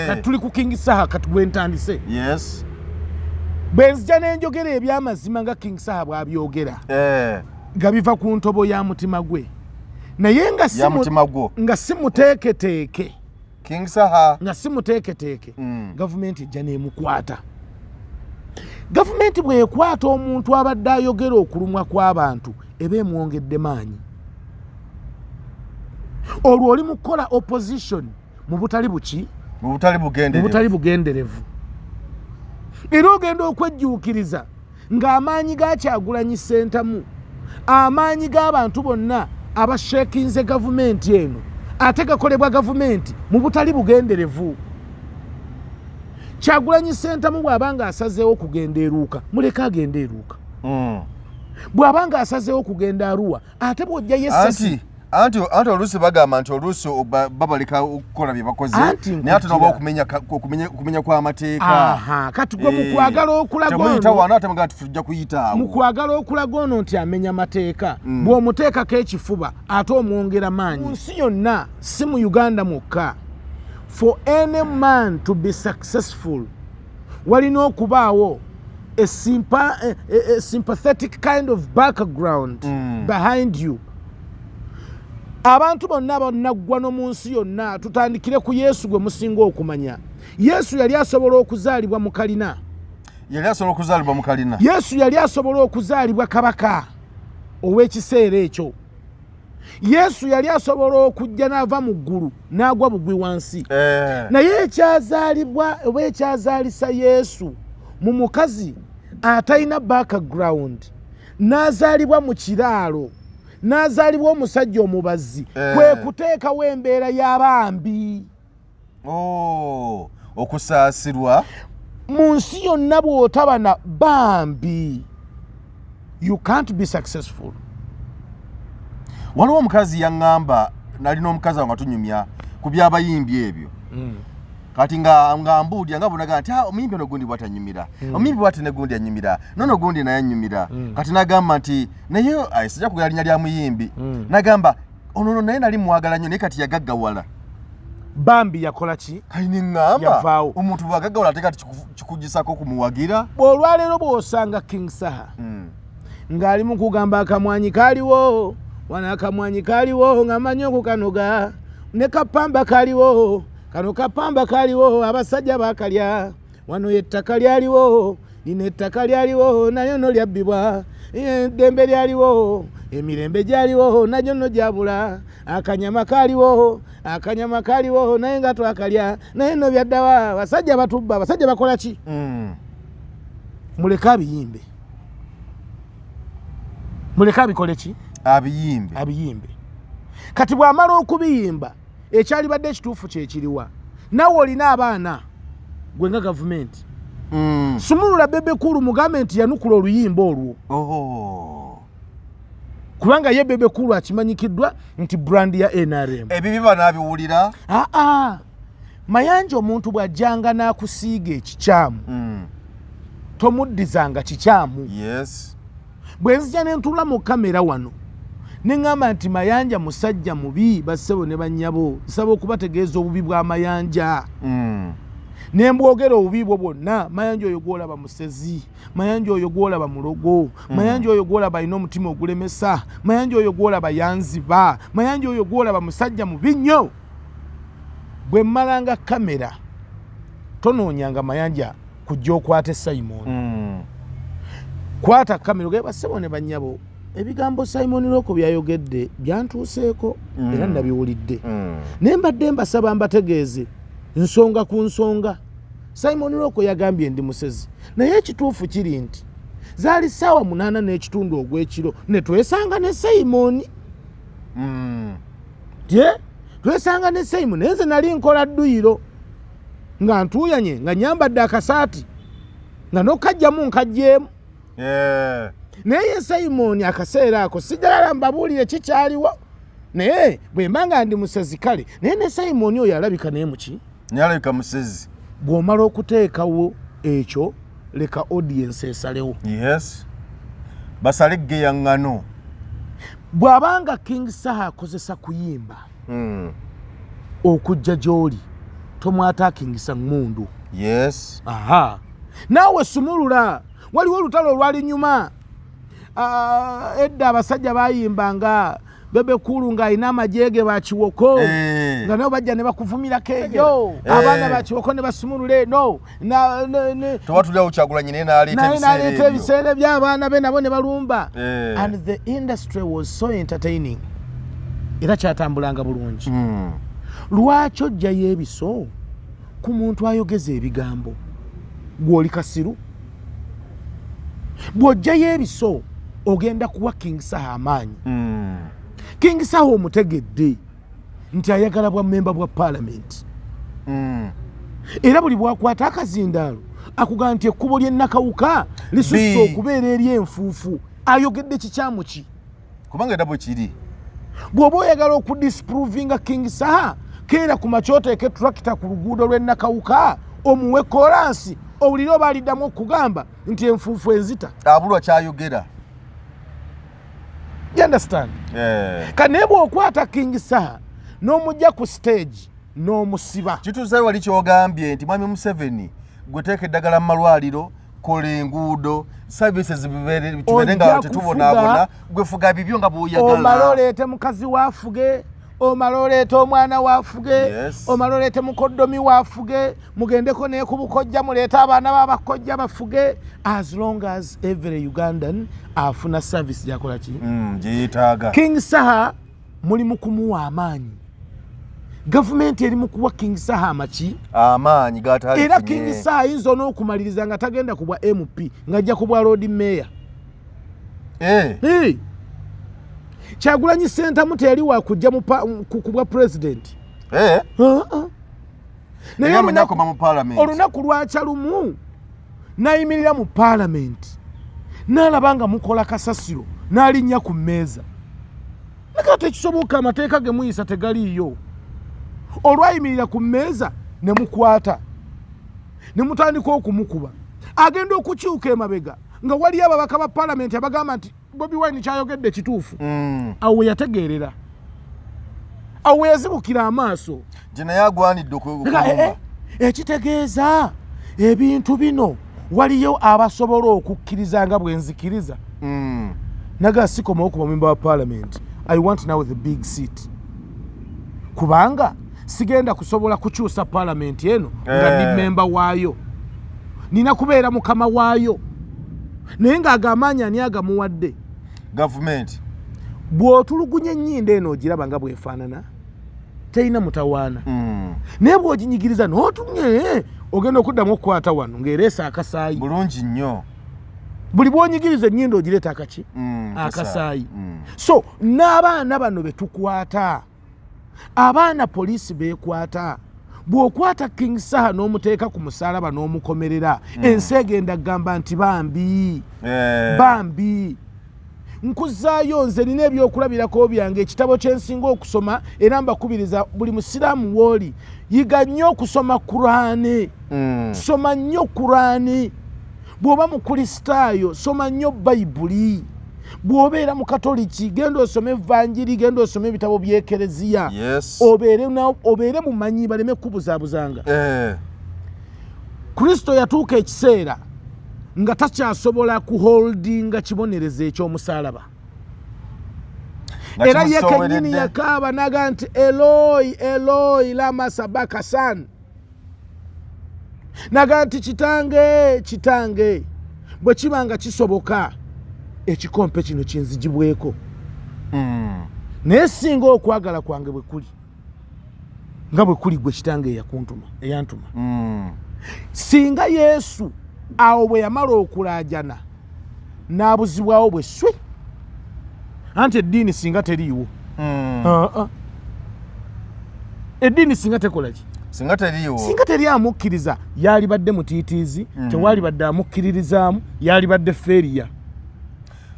Kati tuli ku King Saha, kati gwe ntandise. Bwe nzija ne njogera eby'amazima nga King Saha bw'abyogera, nga biva ku ntobo ya mutima gwe, naye nga Ya mutima gwo. nga si muteeketeeke. King Saha. Nga si muteeketeeke. Gavumenti ejja n'emukwata. Gavumenti bw'ekwata omuntu abadde ayogera okulumwa kw'abantu, eba emwongedde maanyi. Olwo oli mu kukola opposition mu butali buki? Mu butali bugenderevu. Mu butali bugenderevu. Era ogenda okwejjuukiriza ng'amaanyi ga Kyagulanyi Ssentamu, amaanyi g'abantu bonna abashekinze gavumenti eno, ate gakolebwa gavumenti mu butali bugenderevu. Kyagulanyi Ssentamu bw'aba ng'asazeewo okugenda eruuka, muleke agende eruuka. Bw'aba ng'asazeewo okugenda Aruwa, ate bw'ojjayo essasi Anti oluusi bagamba nti oluusi babaleka okukola bye bakoze, Anti naye ate noba nkujira. okumenya kw'amateeka. Aha, kati gwe mu kwagala okulaga Temuyita ono wano, ate mugamba nti tujja kuyita awo. Mu kwagala okulaga ono nti amenya mateeka, bw'omuteekako ekifuba ate omwongera maanyi. Mu nsi yonna, si mu Uganda mwokka, For any man to be successful, walina okubaawo a sympathetic kind of background behind you. Abantu bonna bannaggwano mu nsi yonna, tutandikire ku Yesu gwe musinga okumanya. Yesu yali asobola okuzaalibwa mu kalina. Yali asobola okuzaalibwa mu kalina. Yesu yali asobola okuzaalibwa kabaka ow'ekiseera ekyo. Yesu yali asobola okujja n'ava mu ggulu n'agwa bugwi wansi. Naye ekyazaalibwa oba ekyazaalisa Yesu mu mukazi atalina background, n'azaalibwa mu kiraalo, n'azaalibwa omusajja omubazzi, kwe kuteekawo embeera y'abambi. Oh, okusaasirwa. Mu nsi yonna bw'otaba na bambi, you can't be successful. Waliwo omukazi yaŋŋamba, nalina omukazi awo nga tunyumya ku byabayimbi ebyo. Kati nga mbuulya nga bonaga nti, "Ah, omuyimbi ono gundi bwatanyumira, omuyimbi bwati ne gundi anyumira, nono gundi naye anyumira." Kati nagamba nti naye sijja kugera linnya lya muyimbi. Nagamba ono no naye nali mwagala nnyo, naye kati yagaggawala. Bambi yakola ki? Kali neŋŋamba Yavaawo. omuntu bwagaggawala ate kati kikugisako kumuwagira. Olwaleero bw'osanga King Saha ng'ali mu kugamba akamwanyi kaliwo wano, akamwanyi kaliwo nga manyi okukanoga, ne kapamba kaliwo, kano kapamba kaliwo, abasajja bakalya wano, ettaka lyaliwo lino, ettaka lyaliwo nayo no lyabbibwa, eddembe lyaliwo, emirembe gyaliwo nagyo no gyabula, akanyama kaliwo, akanyama kaliwo naye nga twakalya, naye no byaddawa, abasajja batubba, abasajja bakola ki? Muleke abiyimbe, muleke abikole ki? Abiyimbe. Abiyimbe. Kati bw'amala okubiyimba, ekyalibadde ekituufu kyekiriwa? Nawe olina abaana, gwe nga gavumenti, sumulula Bebe Cool, mugambe nti yanukula oluyimba olwo. Oh. Kubanga ye Bebe Cool akimanyikiddwa nti brand ya NRM. Ebibi banaabiwulira. Aa, Mayanja, omuntu bw'ajjanga n'akusiiga ekikyamu, tomuddizanga kikyamu. Bwe nzija ne ntuula mu kamera wano ne ŋŋamba nti Mayanja musajja mubi, bassebo ne bannyabo, nsaba okubategeeza obubi bwa Mayanja, ne mbwogera obubi bwo bwonna. Mayanja oyo gwolaba musezi, Mayanja oyo gwolaba mulogo, Mayanja oyo gwolaba alina omutima ogulemesa, Mayanja oyo gwolaba yanziba, Mayanja oyo gwolaba musajja mubi nnyo. Bwe mmalanga kamera, tonoonyanga Mayanja kujja okwate Simon. Kwata kamera ogaye, bassebo ne bannyabo, ebigambo Simon Loko byayogedde byantuuseeko era nabiwulidde, naye mbadde mbasaba mbategeeze nsonga ku nsonga. Simon Loko yagambye ndi musezi, naye ekituufu kiri nti zaali 8:15 ogw'ekiro ne twesanga ne Simon. Tye twesanga ne Simon, naye nze nali nkola dduyiro nga ntuuyanye, nga nyambadde akasaati nga nokajjamu nkajjeemu. Naye ye Simon akaseera ako sijalala mbabuulire kikyaliwo, naye bwe mba nga ndi musezi kale, naye ne Simon oyo alabika naye muki? Naye alabika musezi. Bw'omala okuteekawo ekyo, leka audience esalewo. Yes, basale eggeya ŋŋano. Bw'abanga King Saha akozesa kuyimba okujja gy'oli, tomwatakingisa ŋŋundu. Aha, naawe sumulula. Waliwo olutalo olwali nyuma. Ah, edda abasajja bayimbanga Bebe Cool ng'alina amagye ge bakiwoko, nga nabo bajja ne bakuvumirako eyo. Abaana bakiwoko ne basumulula eno. Tuba tulyawo Kyagulanyi naye n'aleeta naye ebiseera n'aleeta ebyo. Ebiseera by'abaana be nabo ne balumba. And the industry was so entertaining, era kyatambulanga bulungi. Lwaki ojjayo ebiso ku muntu ayogeza ebigambo? Gw'oli kasiru? Bw'ojjayo ebiso, ogenda kuwa King Saha amaanyi. King Saha omutegedde nti ayagala bwa memba bwa paalamenti, era buli bwakwata akazindaalo akugamba nti ekkubo ly'ennakawuka lisusse okubeera ery'enfuufu. Ayogedde kikyamu ki? Kubanga era bwe kiri. Bw'oba oyagala okudisprovinga King Saha, keera ku makya oteeke tractor ku luguudo lw'ennakawuka, omuwe kolansi, owulire oba aliddamu okugamba nti enfuufu enzita. Abulwa kyayogera. You understand? Eh. Kati naye bw'okwata King Saha n'omujja ku stage N'omusiba. Kituusayo wali kyogambye nti Mwami Museveni, gwe teeka eddagala mu malwaliro, kola enguudo, services tubeere nga Ojja tetubonaabona, gwe fuga bibyo nga omale bw'oyagala. Oleete mukazi waafuge, omale oleete omwana waafuge, omale oleete mukoddomi waafuge, mugendeko naye ku bukojja, muleete abaana babakojja bafuge, as long as every Ugandan afuna service gyakola ki? Gye yeetaaga. King Saha muli mu kumuwa amaanyi, gavumenti eri mu kuwa King Saha amaki. Amaanyi. Era King Gatalifunye. Saha ayinza n'okumaliriza nga tagenda ku bwa MP, ng'ajja ku bwa Lord Mayor. Hey! Kyagulanyi Sentamu teyali wakujja ku bwa president. Uh-uh. Naye Naye akoma mu parliament. Olunaku lwakya lumu n'ayimirira mu paalamenti n'alaba nga mukola kasasiro, n'alinnya ku mmeeza naga tekisoboka, amateeka ge muyisa tegaliiyo. Olwayimirira ku mmeeza ne mukwata ne mutandika okumukuba, agenda okukyuka emabega nga waliyo ababaka ba paalamenti abagamba nti Bobi Wine kyayogedde kituufu. Awo we yategeerera, awo we yazibukira amaaso. Gye naye agwanidde Nga, okulumba. Ekitegeeza ebintu bino waliyo abasobola okukkiriza nga bwe nzikiriza. Naga sikomawo kuba member wa parliament, I want now the big seat, kubanga sigenda kusobola kukyusa parliament eno nga ndi memba waayo, nina kubeera mukama waayo. Naye ng'agamaanyi ani agamuwadde? Gavumenti. Bw'otulugunya ennyindo eno ogiraba nga bwefaanana, terina mutawaana. Naye bw'oginyigiriza n'otumye, ogenda okuddamu okukwata wano ng'ereesa akasaayi. Bulungi nnyo. Buli bw'onyigiriza ennyindo ogireeta akaki? Akasaayi. So n'abaana bano be tukwata, abaana poliisi beekwata, bw'okwata King Saha n'omuteeka ku musalaba n'omukomerera, ensi egenda kugamba nti bambi. Bambi nkuzaayo, nze nina ebyokulabirako byange, ekitabo kyensinga okusoma, era mbakubiriza buli musiraamu wooli, yiga nnyo okusoma Kuraani. Soma nnyo Kuraani. Bw'oba mukristaayo, soma nnyo Bayibuli. Bw'obeera mu Katoliki, genda osome evanjiri, genda osome ebitabo by'ekereziya. Obeere mumanyi, baleme kukubuzaabuzanga. Kristo yatuuka ekiseera nga takyasobola kuholdinga kibonerezo ekyomusalaba. Nga Era ye kennyini kimusooweredde. yakaaba naga nti, "Eloi, Eloi, lama sabakasan," naga nti, "Kitange, kitange, bwe kiba nga kisoboka, ekikompe kino kinzigibweko, naye singa okwagala kwange bwe kuli nga bwe kuli gwe kitange eyakuntuma, eyantuma." Singa Yesu awo bwe yamala okulaajana n'abuzibwawo bwe swi, anti eddiini singa teriiwo. Aa. Eddiini singa tekola ki? Singa teriiwo. Singa teri amukkiriza, yalibadde mutiitiizi. Tewalibadde amukkiririzaamu, yalibadde failure.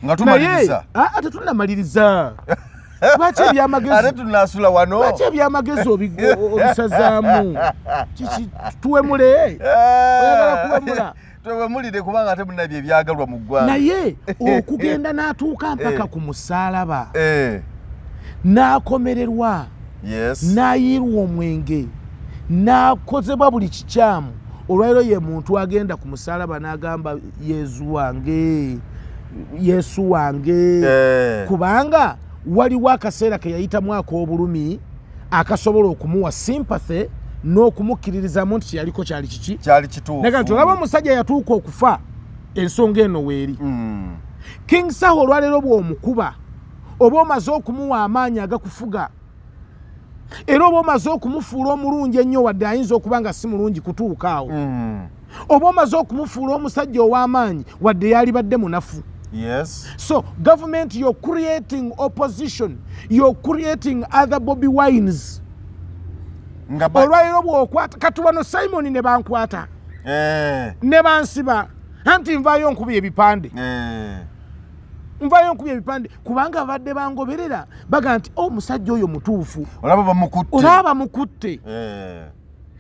Nga Naye tumaliriza. aa, tetunamaliriza. Lwaki Ate ebyamagezi tunasula wano. Lwaki ebyamagezi obisazaamu? Kiki, tuwemule? Oyagala kuwemula? Twewemulire, kubanga ate munabye ebyagalwa mu ggwanga. Naye okugenda n'atuuka mpaka ku musaalaba, n'akomererwa, n'ayiirwa omwenge, n'akozebwa buli kikyamu, olwaliro ye muntu agenda ku musaalaba n'agamba, "Yezu wange, Yesu wange." Kubanga waliwo akaseera ke yayitamu ak'obulumi akasobola okumuwa sympathy n'okumukkiririzamu nti kyeyaliko kyali kiki? Kyali kituufu. Naga nti olaba omusajja yatuuka okufa, ensonga eno weeri. King Saha olwaleero bw'omukuba, oba omaze okumuwa amaanyi agakufuga, era oba omaze okumufuula omulungi ennyo, wadde ayinza okuba nga si mulungi kutuuka awo. Oba omaze okumufuula omusajja ow'amaanyi, wadde yalibadde munafu. So government, you're creating opposition, you're creating other Bobi Wines. Nga Olwaleero bw'okwata kati wano Simon ne bankwata ne bansiba, anti nvaayo nkuba ebipande. Nvaayo nkuba ebipande kubanga babadde bangoberera, baga nti, "Oh, omusajja oyo mutuufu." Olaba bamukutte. Olaba bamukutte.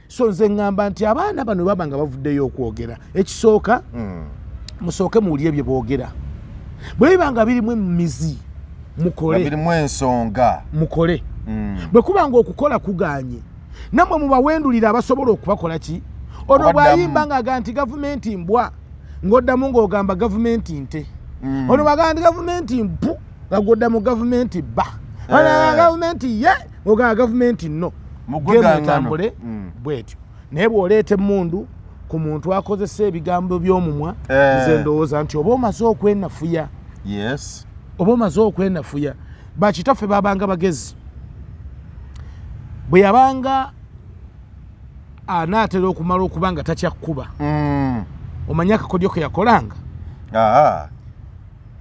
So nze ŋŋamba nti abaana bano baba nga bavuddeyo okwogera, ekisooka, musooke muwulire bye boogera. Bwe biba nga birimu emizi, Nga mukole. Birimu ensonga. Mukole. Bwe kuba nga okukola kuganye. Nammwe mubawendulira abasobola okubakola ki? Ono Obaddamu. bw'ayimba ng'aga nti gavumenti mbwa, ng'oddamu ng'ogamba gavumenti nte. Ono bw'agamba nti gavumenti mpu, nga gw'oddamu gavumenti bba. Ono agamba gavumenti ye, ng'ogamba gavumenti no. Mugwe Game gangano. etambule bw'etyo. Naye bw'oleeta emmundu ku muntu akozesa ebigambo by'omumwa, nze ndowooza nti oba omaze okwenafuya. Oba omaze okwenafuya. Bakitaffe babanga bagezi. Bwe yabanga anaatera okumala okuba nga takyakkuba, omanyi akakodyo ke yakolanga?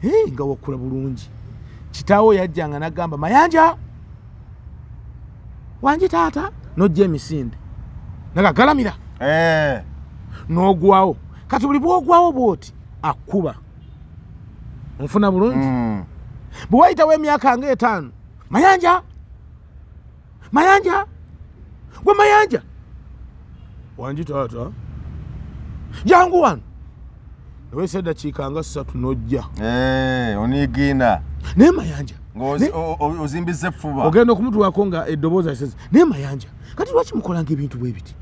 Hey, nga wakula bulungi. Kitaawo yajjanga n'agamba, Mayanja wangi taata, n'ojja emisinde nagagalamira. N'ogwawo. Kati buli bw'ogwawo bw'oti akkuba. Nfuna bulungi? Bwe wayitawo emyaka nga 5, Mayanja, Mayanja, gwe Mayanja wangi taata, jangu wano. Neweesa eddakiika nga 3 n'ojja. Oniigiina. Naye Mayanja, Ozimbiza effuba. Ogenda okumutuwako nga eddoboozi aliseze. Naye Mayanja, kati lwaki mukolanga ebintu bwe biti?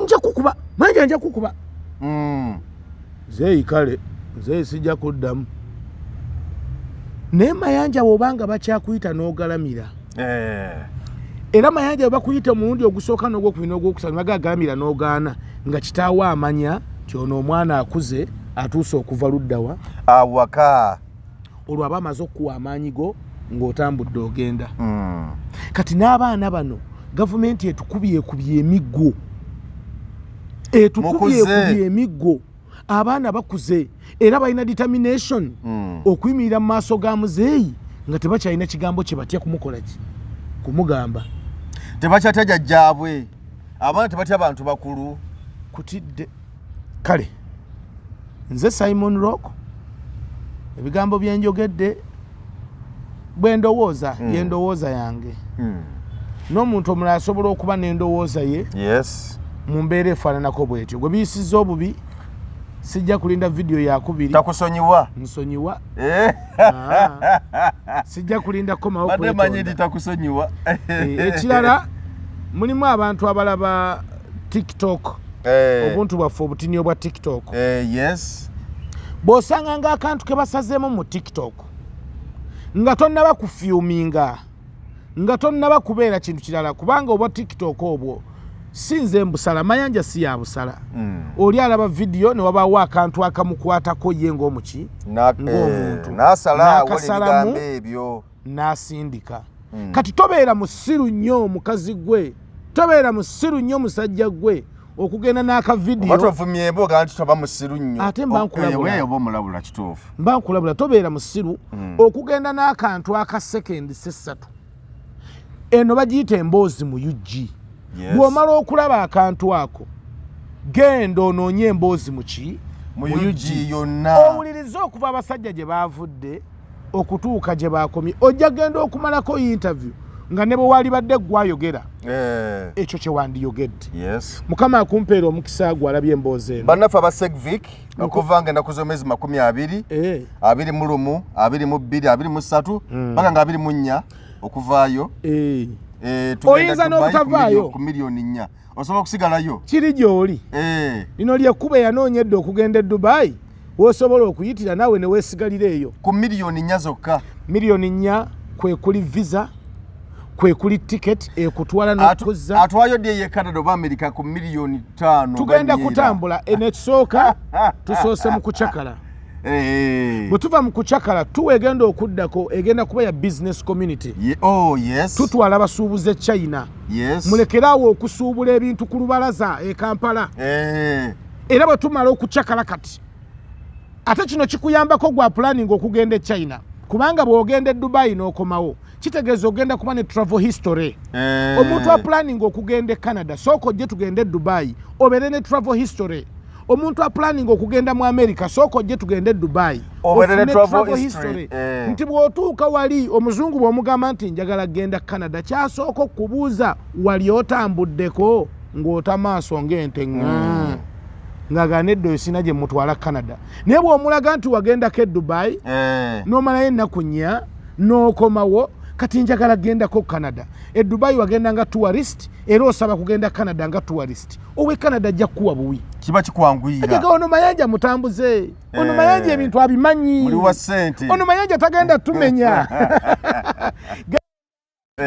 Nja kukuba Mayanja, nja kukuba. Nzeeyi kale, nzeeyi sijja kuddamu. Naye Mayanja, bw'obanga bakyakuyita n'ogalamira, era Mayanja bwe bakuyita omulundi ogusooka n'ogwokubiri n'ogwokusatu ne bagagalamira n'ogaana, nga kitaawo amanya nti ono omwana akuze atuuse okuva luddawa awaka. Olwo aba amaze okukuwa amaanyi go ng'otambudde ogenda. Kati n'abaana bano gavumenti etukubyekubye emiggo, etukubyekubye emiggo. Abaana bakuze era balina determination okuyimirira mu maaso ga muzeeyi nga tebakyalina kigambo kye batya kumukola ki, kumugamba. Tebakyatya jjajjaabwe, abaana tebatya bantu bakulu. Kutidde. Kale nze Simon Rock, ebigambo byenjogedde bwe ndowooza, yendowooza yange. N'omuntu omulala asobola okuba n'endowooza ye mu mbeera efaananako bwetyo. Gwe biyisizza obubi, sijja kulinda vidiyo yakubiri. Takusonyiwa. Nsonyiwa. Sijja kulinda komawo Badde manyi nti kwetonda. takusonyiwa. Ekirala, mulimu abantu abalaba TikTok, obuntu bwaffe obutini obwa TikTok. Bw'osanga ng'akantu ke basazeemu mu TikTok nga tonnaba kufyuminga, nga tonnaba kubeera kintu kirala, kubanga obwa TikTok obwo si nze mbusala, Mayanja si ya busala. Oli alaba vidiyo ne wabaawo akantu akamukwatako ye ng'omuki, ng'omuntu. N'asala awo N'akasalamu, ebigambo ebyo. n'asindika. Kati tobeera musiru nnyo mukazi gwe, tobeera musiru nnyo musajja gwe okugenda n'akavidiyo. Oba tovumye oga nti toba musiru nnyo. Ate mba nkulabula. Oba omulabula kituufu. Mba nkulabula, tobeera musiru okugenda n'akantu aka sekendi 3. Eno bagiyita emboozi mu UG. Bw'omala okulaba akantu ako, genda onoonye emboozi mu ki? Mu Mu UG UG. yonna. Owulirize okuva abasajja gye baavudde okutuuka gye bakomye. Ojja genda okumalako interview nga ne bwe walibadde gwayogera ekyo kye wandiyogedde. Mukama akumpeera omukisa gwe alabye emboozi eno. Bannaffe aba Segvic, okuva nga ennaku z'omwezi 20, 21, 22, 23, paka nga 24 okuvaayo. Tugenda Oyinza Dubai n'obutavaayo. ku miliyoni 4. Osobola okusigalayo. Kiri gy'oli. Lino lyekkubo eyanoonya edda okugenda e Dubai, w'osobola okuyitira naawe ne weesigalira eyo. Ku miliyoni 4 zokka. Miliyoni 4 kwe kuli visa, kwe kuli ticket ekutwala n'okuzza. Atwayo ddi ey'e Canada oba America ku miliyoni 5? Tugenda Banyeera. kutambula. Eno ekisooka tusoose mu kucakala. Bwe tuva mu kucakala, tuwa egenda okuddako egenda kuba ya business community. Oh, yes. Tutwala abasuubuzi e China. Mulekeraawo okusuubula ebintu ku lubalaza e Kampala. Era bwe tumala okucakala kati, ate kino kikuyambako gwa planning okugenda e China, kubanga bw'ogenda e Dubai n'okomawo kitegeeza ogenda kuba ne travel history. Omuntu a planning okugenda e Canada, sooka ojje tugende e Dubai obeere ne travel history. Omuntu a planning okugenda mu America, sooka ojje tugende e Dubai obeere ne ofune travel travel history. history. Nti bw'otuuka wali omuzungu bw'omugamba nti njagala genda Canada, kyasooka okubuuza wali otambuddeko, ng'ota maaso ng'ente ng'agaana edda oyo sina gye mutwala Canada. Naye bw'omulaga nti wagendako e Dubai n'omalayo ennaku 4 n'okomawo, Kati njagala gendako Canada. E Dubai wagenda nga tourist, era osaba kugenda Canada nga tourist. Owe Canada ajja kukuwa buwi, kiba kikwanguyira. Ajja ono Mayanja mutambuze, ono Mayanja ebintu abimanyi, muli wa ssente, ono Mayanja tagenda tumenya.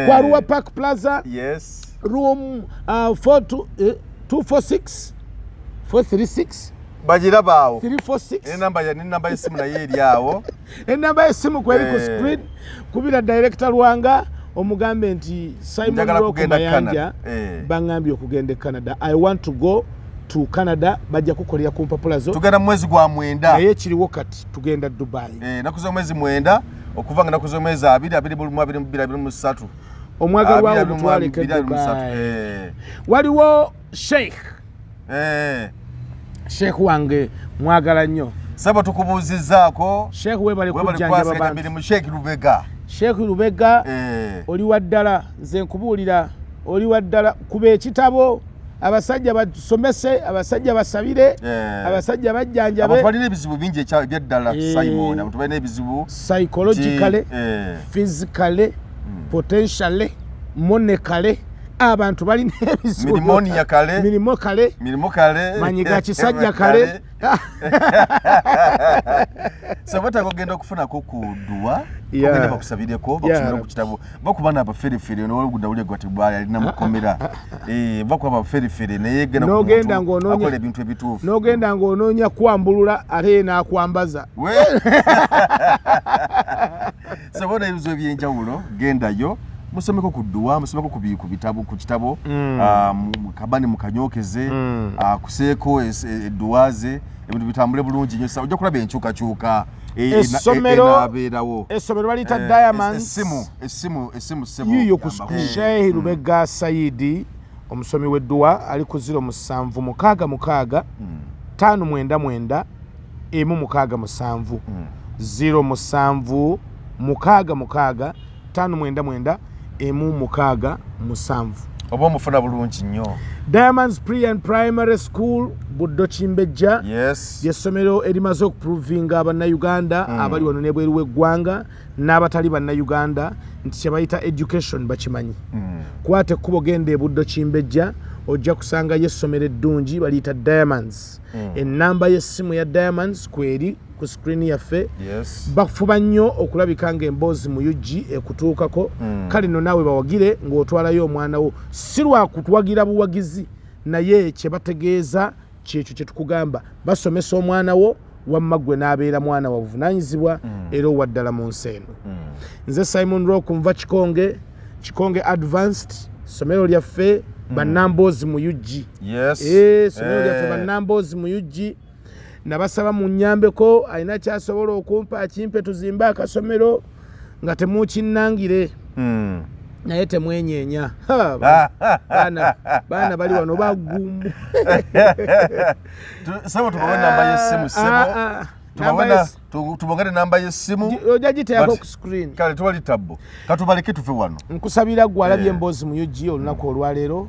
Kwa Arua Park Plaza, yes, room 246 436, bagiraba awo 346. Enamba y'essimu naye eri awo. Enamba y'essimu kweri ku screen. Kubira director Lwanga omugambe nti Simon Rock Mayanja bangambye okugenda e Canada. I want to go to Canada. Bajja kukolera ku mpapula zo. Tugenda mwezi gwa 9. Naye kiriwo kati tugenda Dubai. Naku z'omwezi 9 okuva nga naku z'omwezi 2 21 22 23. Omwagalwa wo mutwaleke Dubai. Waliwo Sheikh. Sheikh wange mwagala nnyo. Saba tukubuuzizzaako. Sheikh webale kujjanjaba abantu. Sheikh Lubega. Sheikh Lubega oli wa ddala, nze nkubuulira oli wa ddala. Kuba ekitabo abasajja basomese, abasajja basabire, abasajja bajjanjabe. Abantu balina ebizibu bingi ebyaddala Simon, abantu balina ebizibu psychologically, physically, potentially, monetarily. Abantu balina ebizibu mirimonia kale, mirimo kale, mirimo kale, manyi ga kisajja kale. So bata kugenda okufunako ku dduwa, ogenda bakusabireko, bakusomera ku kitabo, bakuba n'abaferefere n'olugunda uli gwati bwali alina mukomera. Bakuba abaferefere naye genda n'ogenda ng'onoonya akola ebintu ebituufu, n'ogenda ng'onoonya kwambulula ate n'akwambaza. So bona ebizibu eby'enjawulo gendayo musomeko ku dduwa, musomeko ku bitabo, ku kitabo, kabani mukanyokeze, kuseeko edduwa ze, ebintu bitambule bulungi nnyo. Ojja kulaba enkyukakyuka essomero essomero baliyita Diamonds. Essimu yiyo ku Sheikh Lubega Saidi omusomi w'edduwa ali ku 07 66 599 167 07 66 599 167. Oba omufuna bulungi nnyo. Diamonds Pre and Primary School Buddo Kimbejja. Yes. Ly'essomero erimaze okuprovinga Bannayuganda abali wano n'ebweru w'eggwanga n'abatali Bannayuganda nti kye bayita education bakimanyi. Kwata ekkubo genda e Buddo Kimbejja ojja kusangayo essomero eddungi baliyita Diamonds. Ennamba y'essimu ya Diamonds kweri ku screen yaffe. Yes. Bafuba nnyo okulabika ng'emboozi mu UG ekutuukako. Kale nno naawe bawagire ng'otwalayo omwana wo, si lwa kutuwagira buwagizi, naye kye bategeeza kyekyo kye tukugamba. Basomesa omwana wo wamma ggwe n'abeera mwana wa buvunaanyizibwa era owa ddala mu nsi eno. Nze Simon Rock nva Kikonge, Kikonge Advanced, ssomero lyaffe bannamboozi mu UG. Yes. Ssomero lyaffe bannamboozi mu UG. Nabasaba munnyambeko, alina kyasobola okumpa akimpe tuzimbe akasomero nga temukinnangire. Naye temwenyeenya. Baana bali wano bagumu. Sebo tubawe namba y'essimu, sebo. Tubongere namba y'essimu. Ojja giteekako ku screen. Kale tewali tabbo. Katubaleke tuve wano. Nkusabira ggwe alabye emboozi mu UG olunaku olwaleero.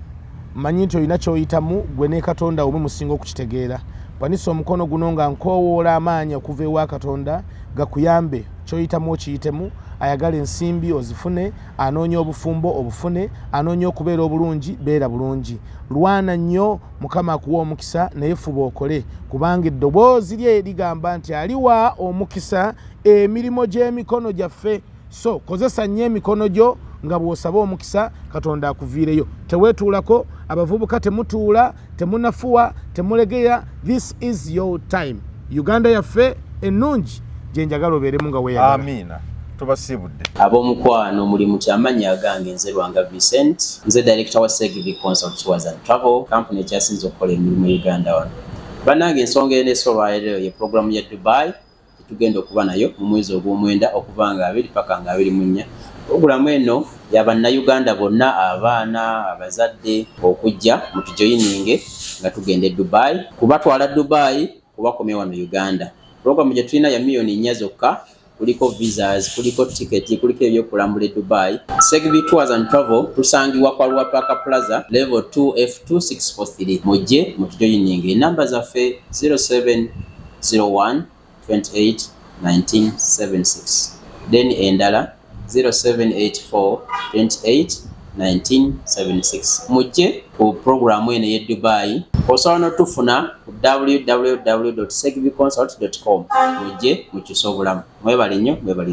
Mmanyi nti olina ky'oyitamu ggwe ne Katonda omwe musinga okukitegeera. Wanisa omukono guno nga nkoowoola amaanyi okuva ewa Katonda gakuyambe ky'oyitamu okiyitemu. Ayagala ensimbi ozifune, anoonya obufumbo obufune, anoonya okubeera obulungi beera bulungi. Lwana nnyo Mukama akuwa omukisa, naye fuba okole, kubanga eddoboozi lye ligamba nti aliwa omukisa emirimu gy'emikono gyaffe. So kozesa nnyo emikono gyo nga bw'osaba omukisa Katonda akuviireyo. Teweetuulako, abavubuka temutuula, temunafuwa, temulegeya. This is your time. Uganda yaffe ennungi gye njagala obeeremu nga weeyagala. Amiina. Tubasiibudde. Ab'omukwano mulimu kyamanyi agange, nze Lwanga Vincent, nze director wa Segvi Consult Tours and Travel company ekyasinze okukola emirimu e Uganda wano. Bannange ensonga eneesa olwaleero ye programu ya Dubai tetugenda okuba nayo mu mwezi ogw'omwenda okuva nga 2 paka nga 24. Programu eno ya Bannayuganda bonna, abaana, abazadde okujja mutujoyininge nga tugenda e Dubai, kubatwala Dubai kubakomya wano Uganda. Programu gye tulina ya 4 million zokka, kuliko visas, kuliko tiketi, kuliko ebyokulambula e Dubai. Segvi Tours and Travel tusangibwa kwa Arua Park Plaza level 2 F2643. Mujje mutujoyininge. Enamba zaffe 0701 28 1976, then endala 0784 28 1976. Mujje ku puroguramu eno ey'e Dubai. Osobola n'otufuna ku www.segviconsult.com. Mujje mukyuse obulamu. Mwebale nnyo, mwebalire.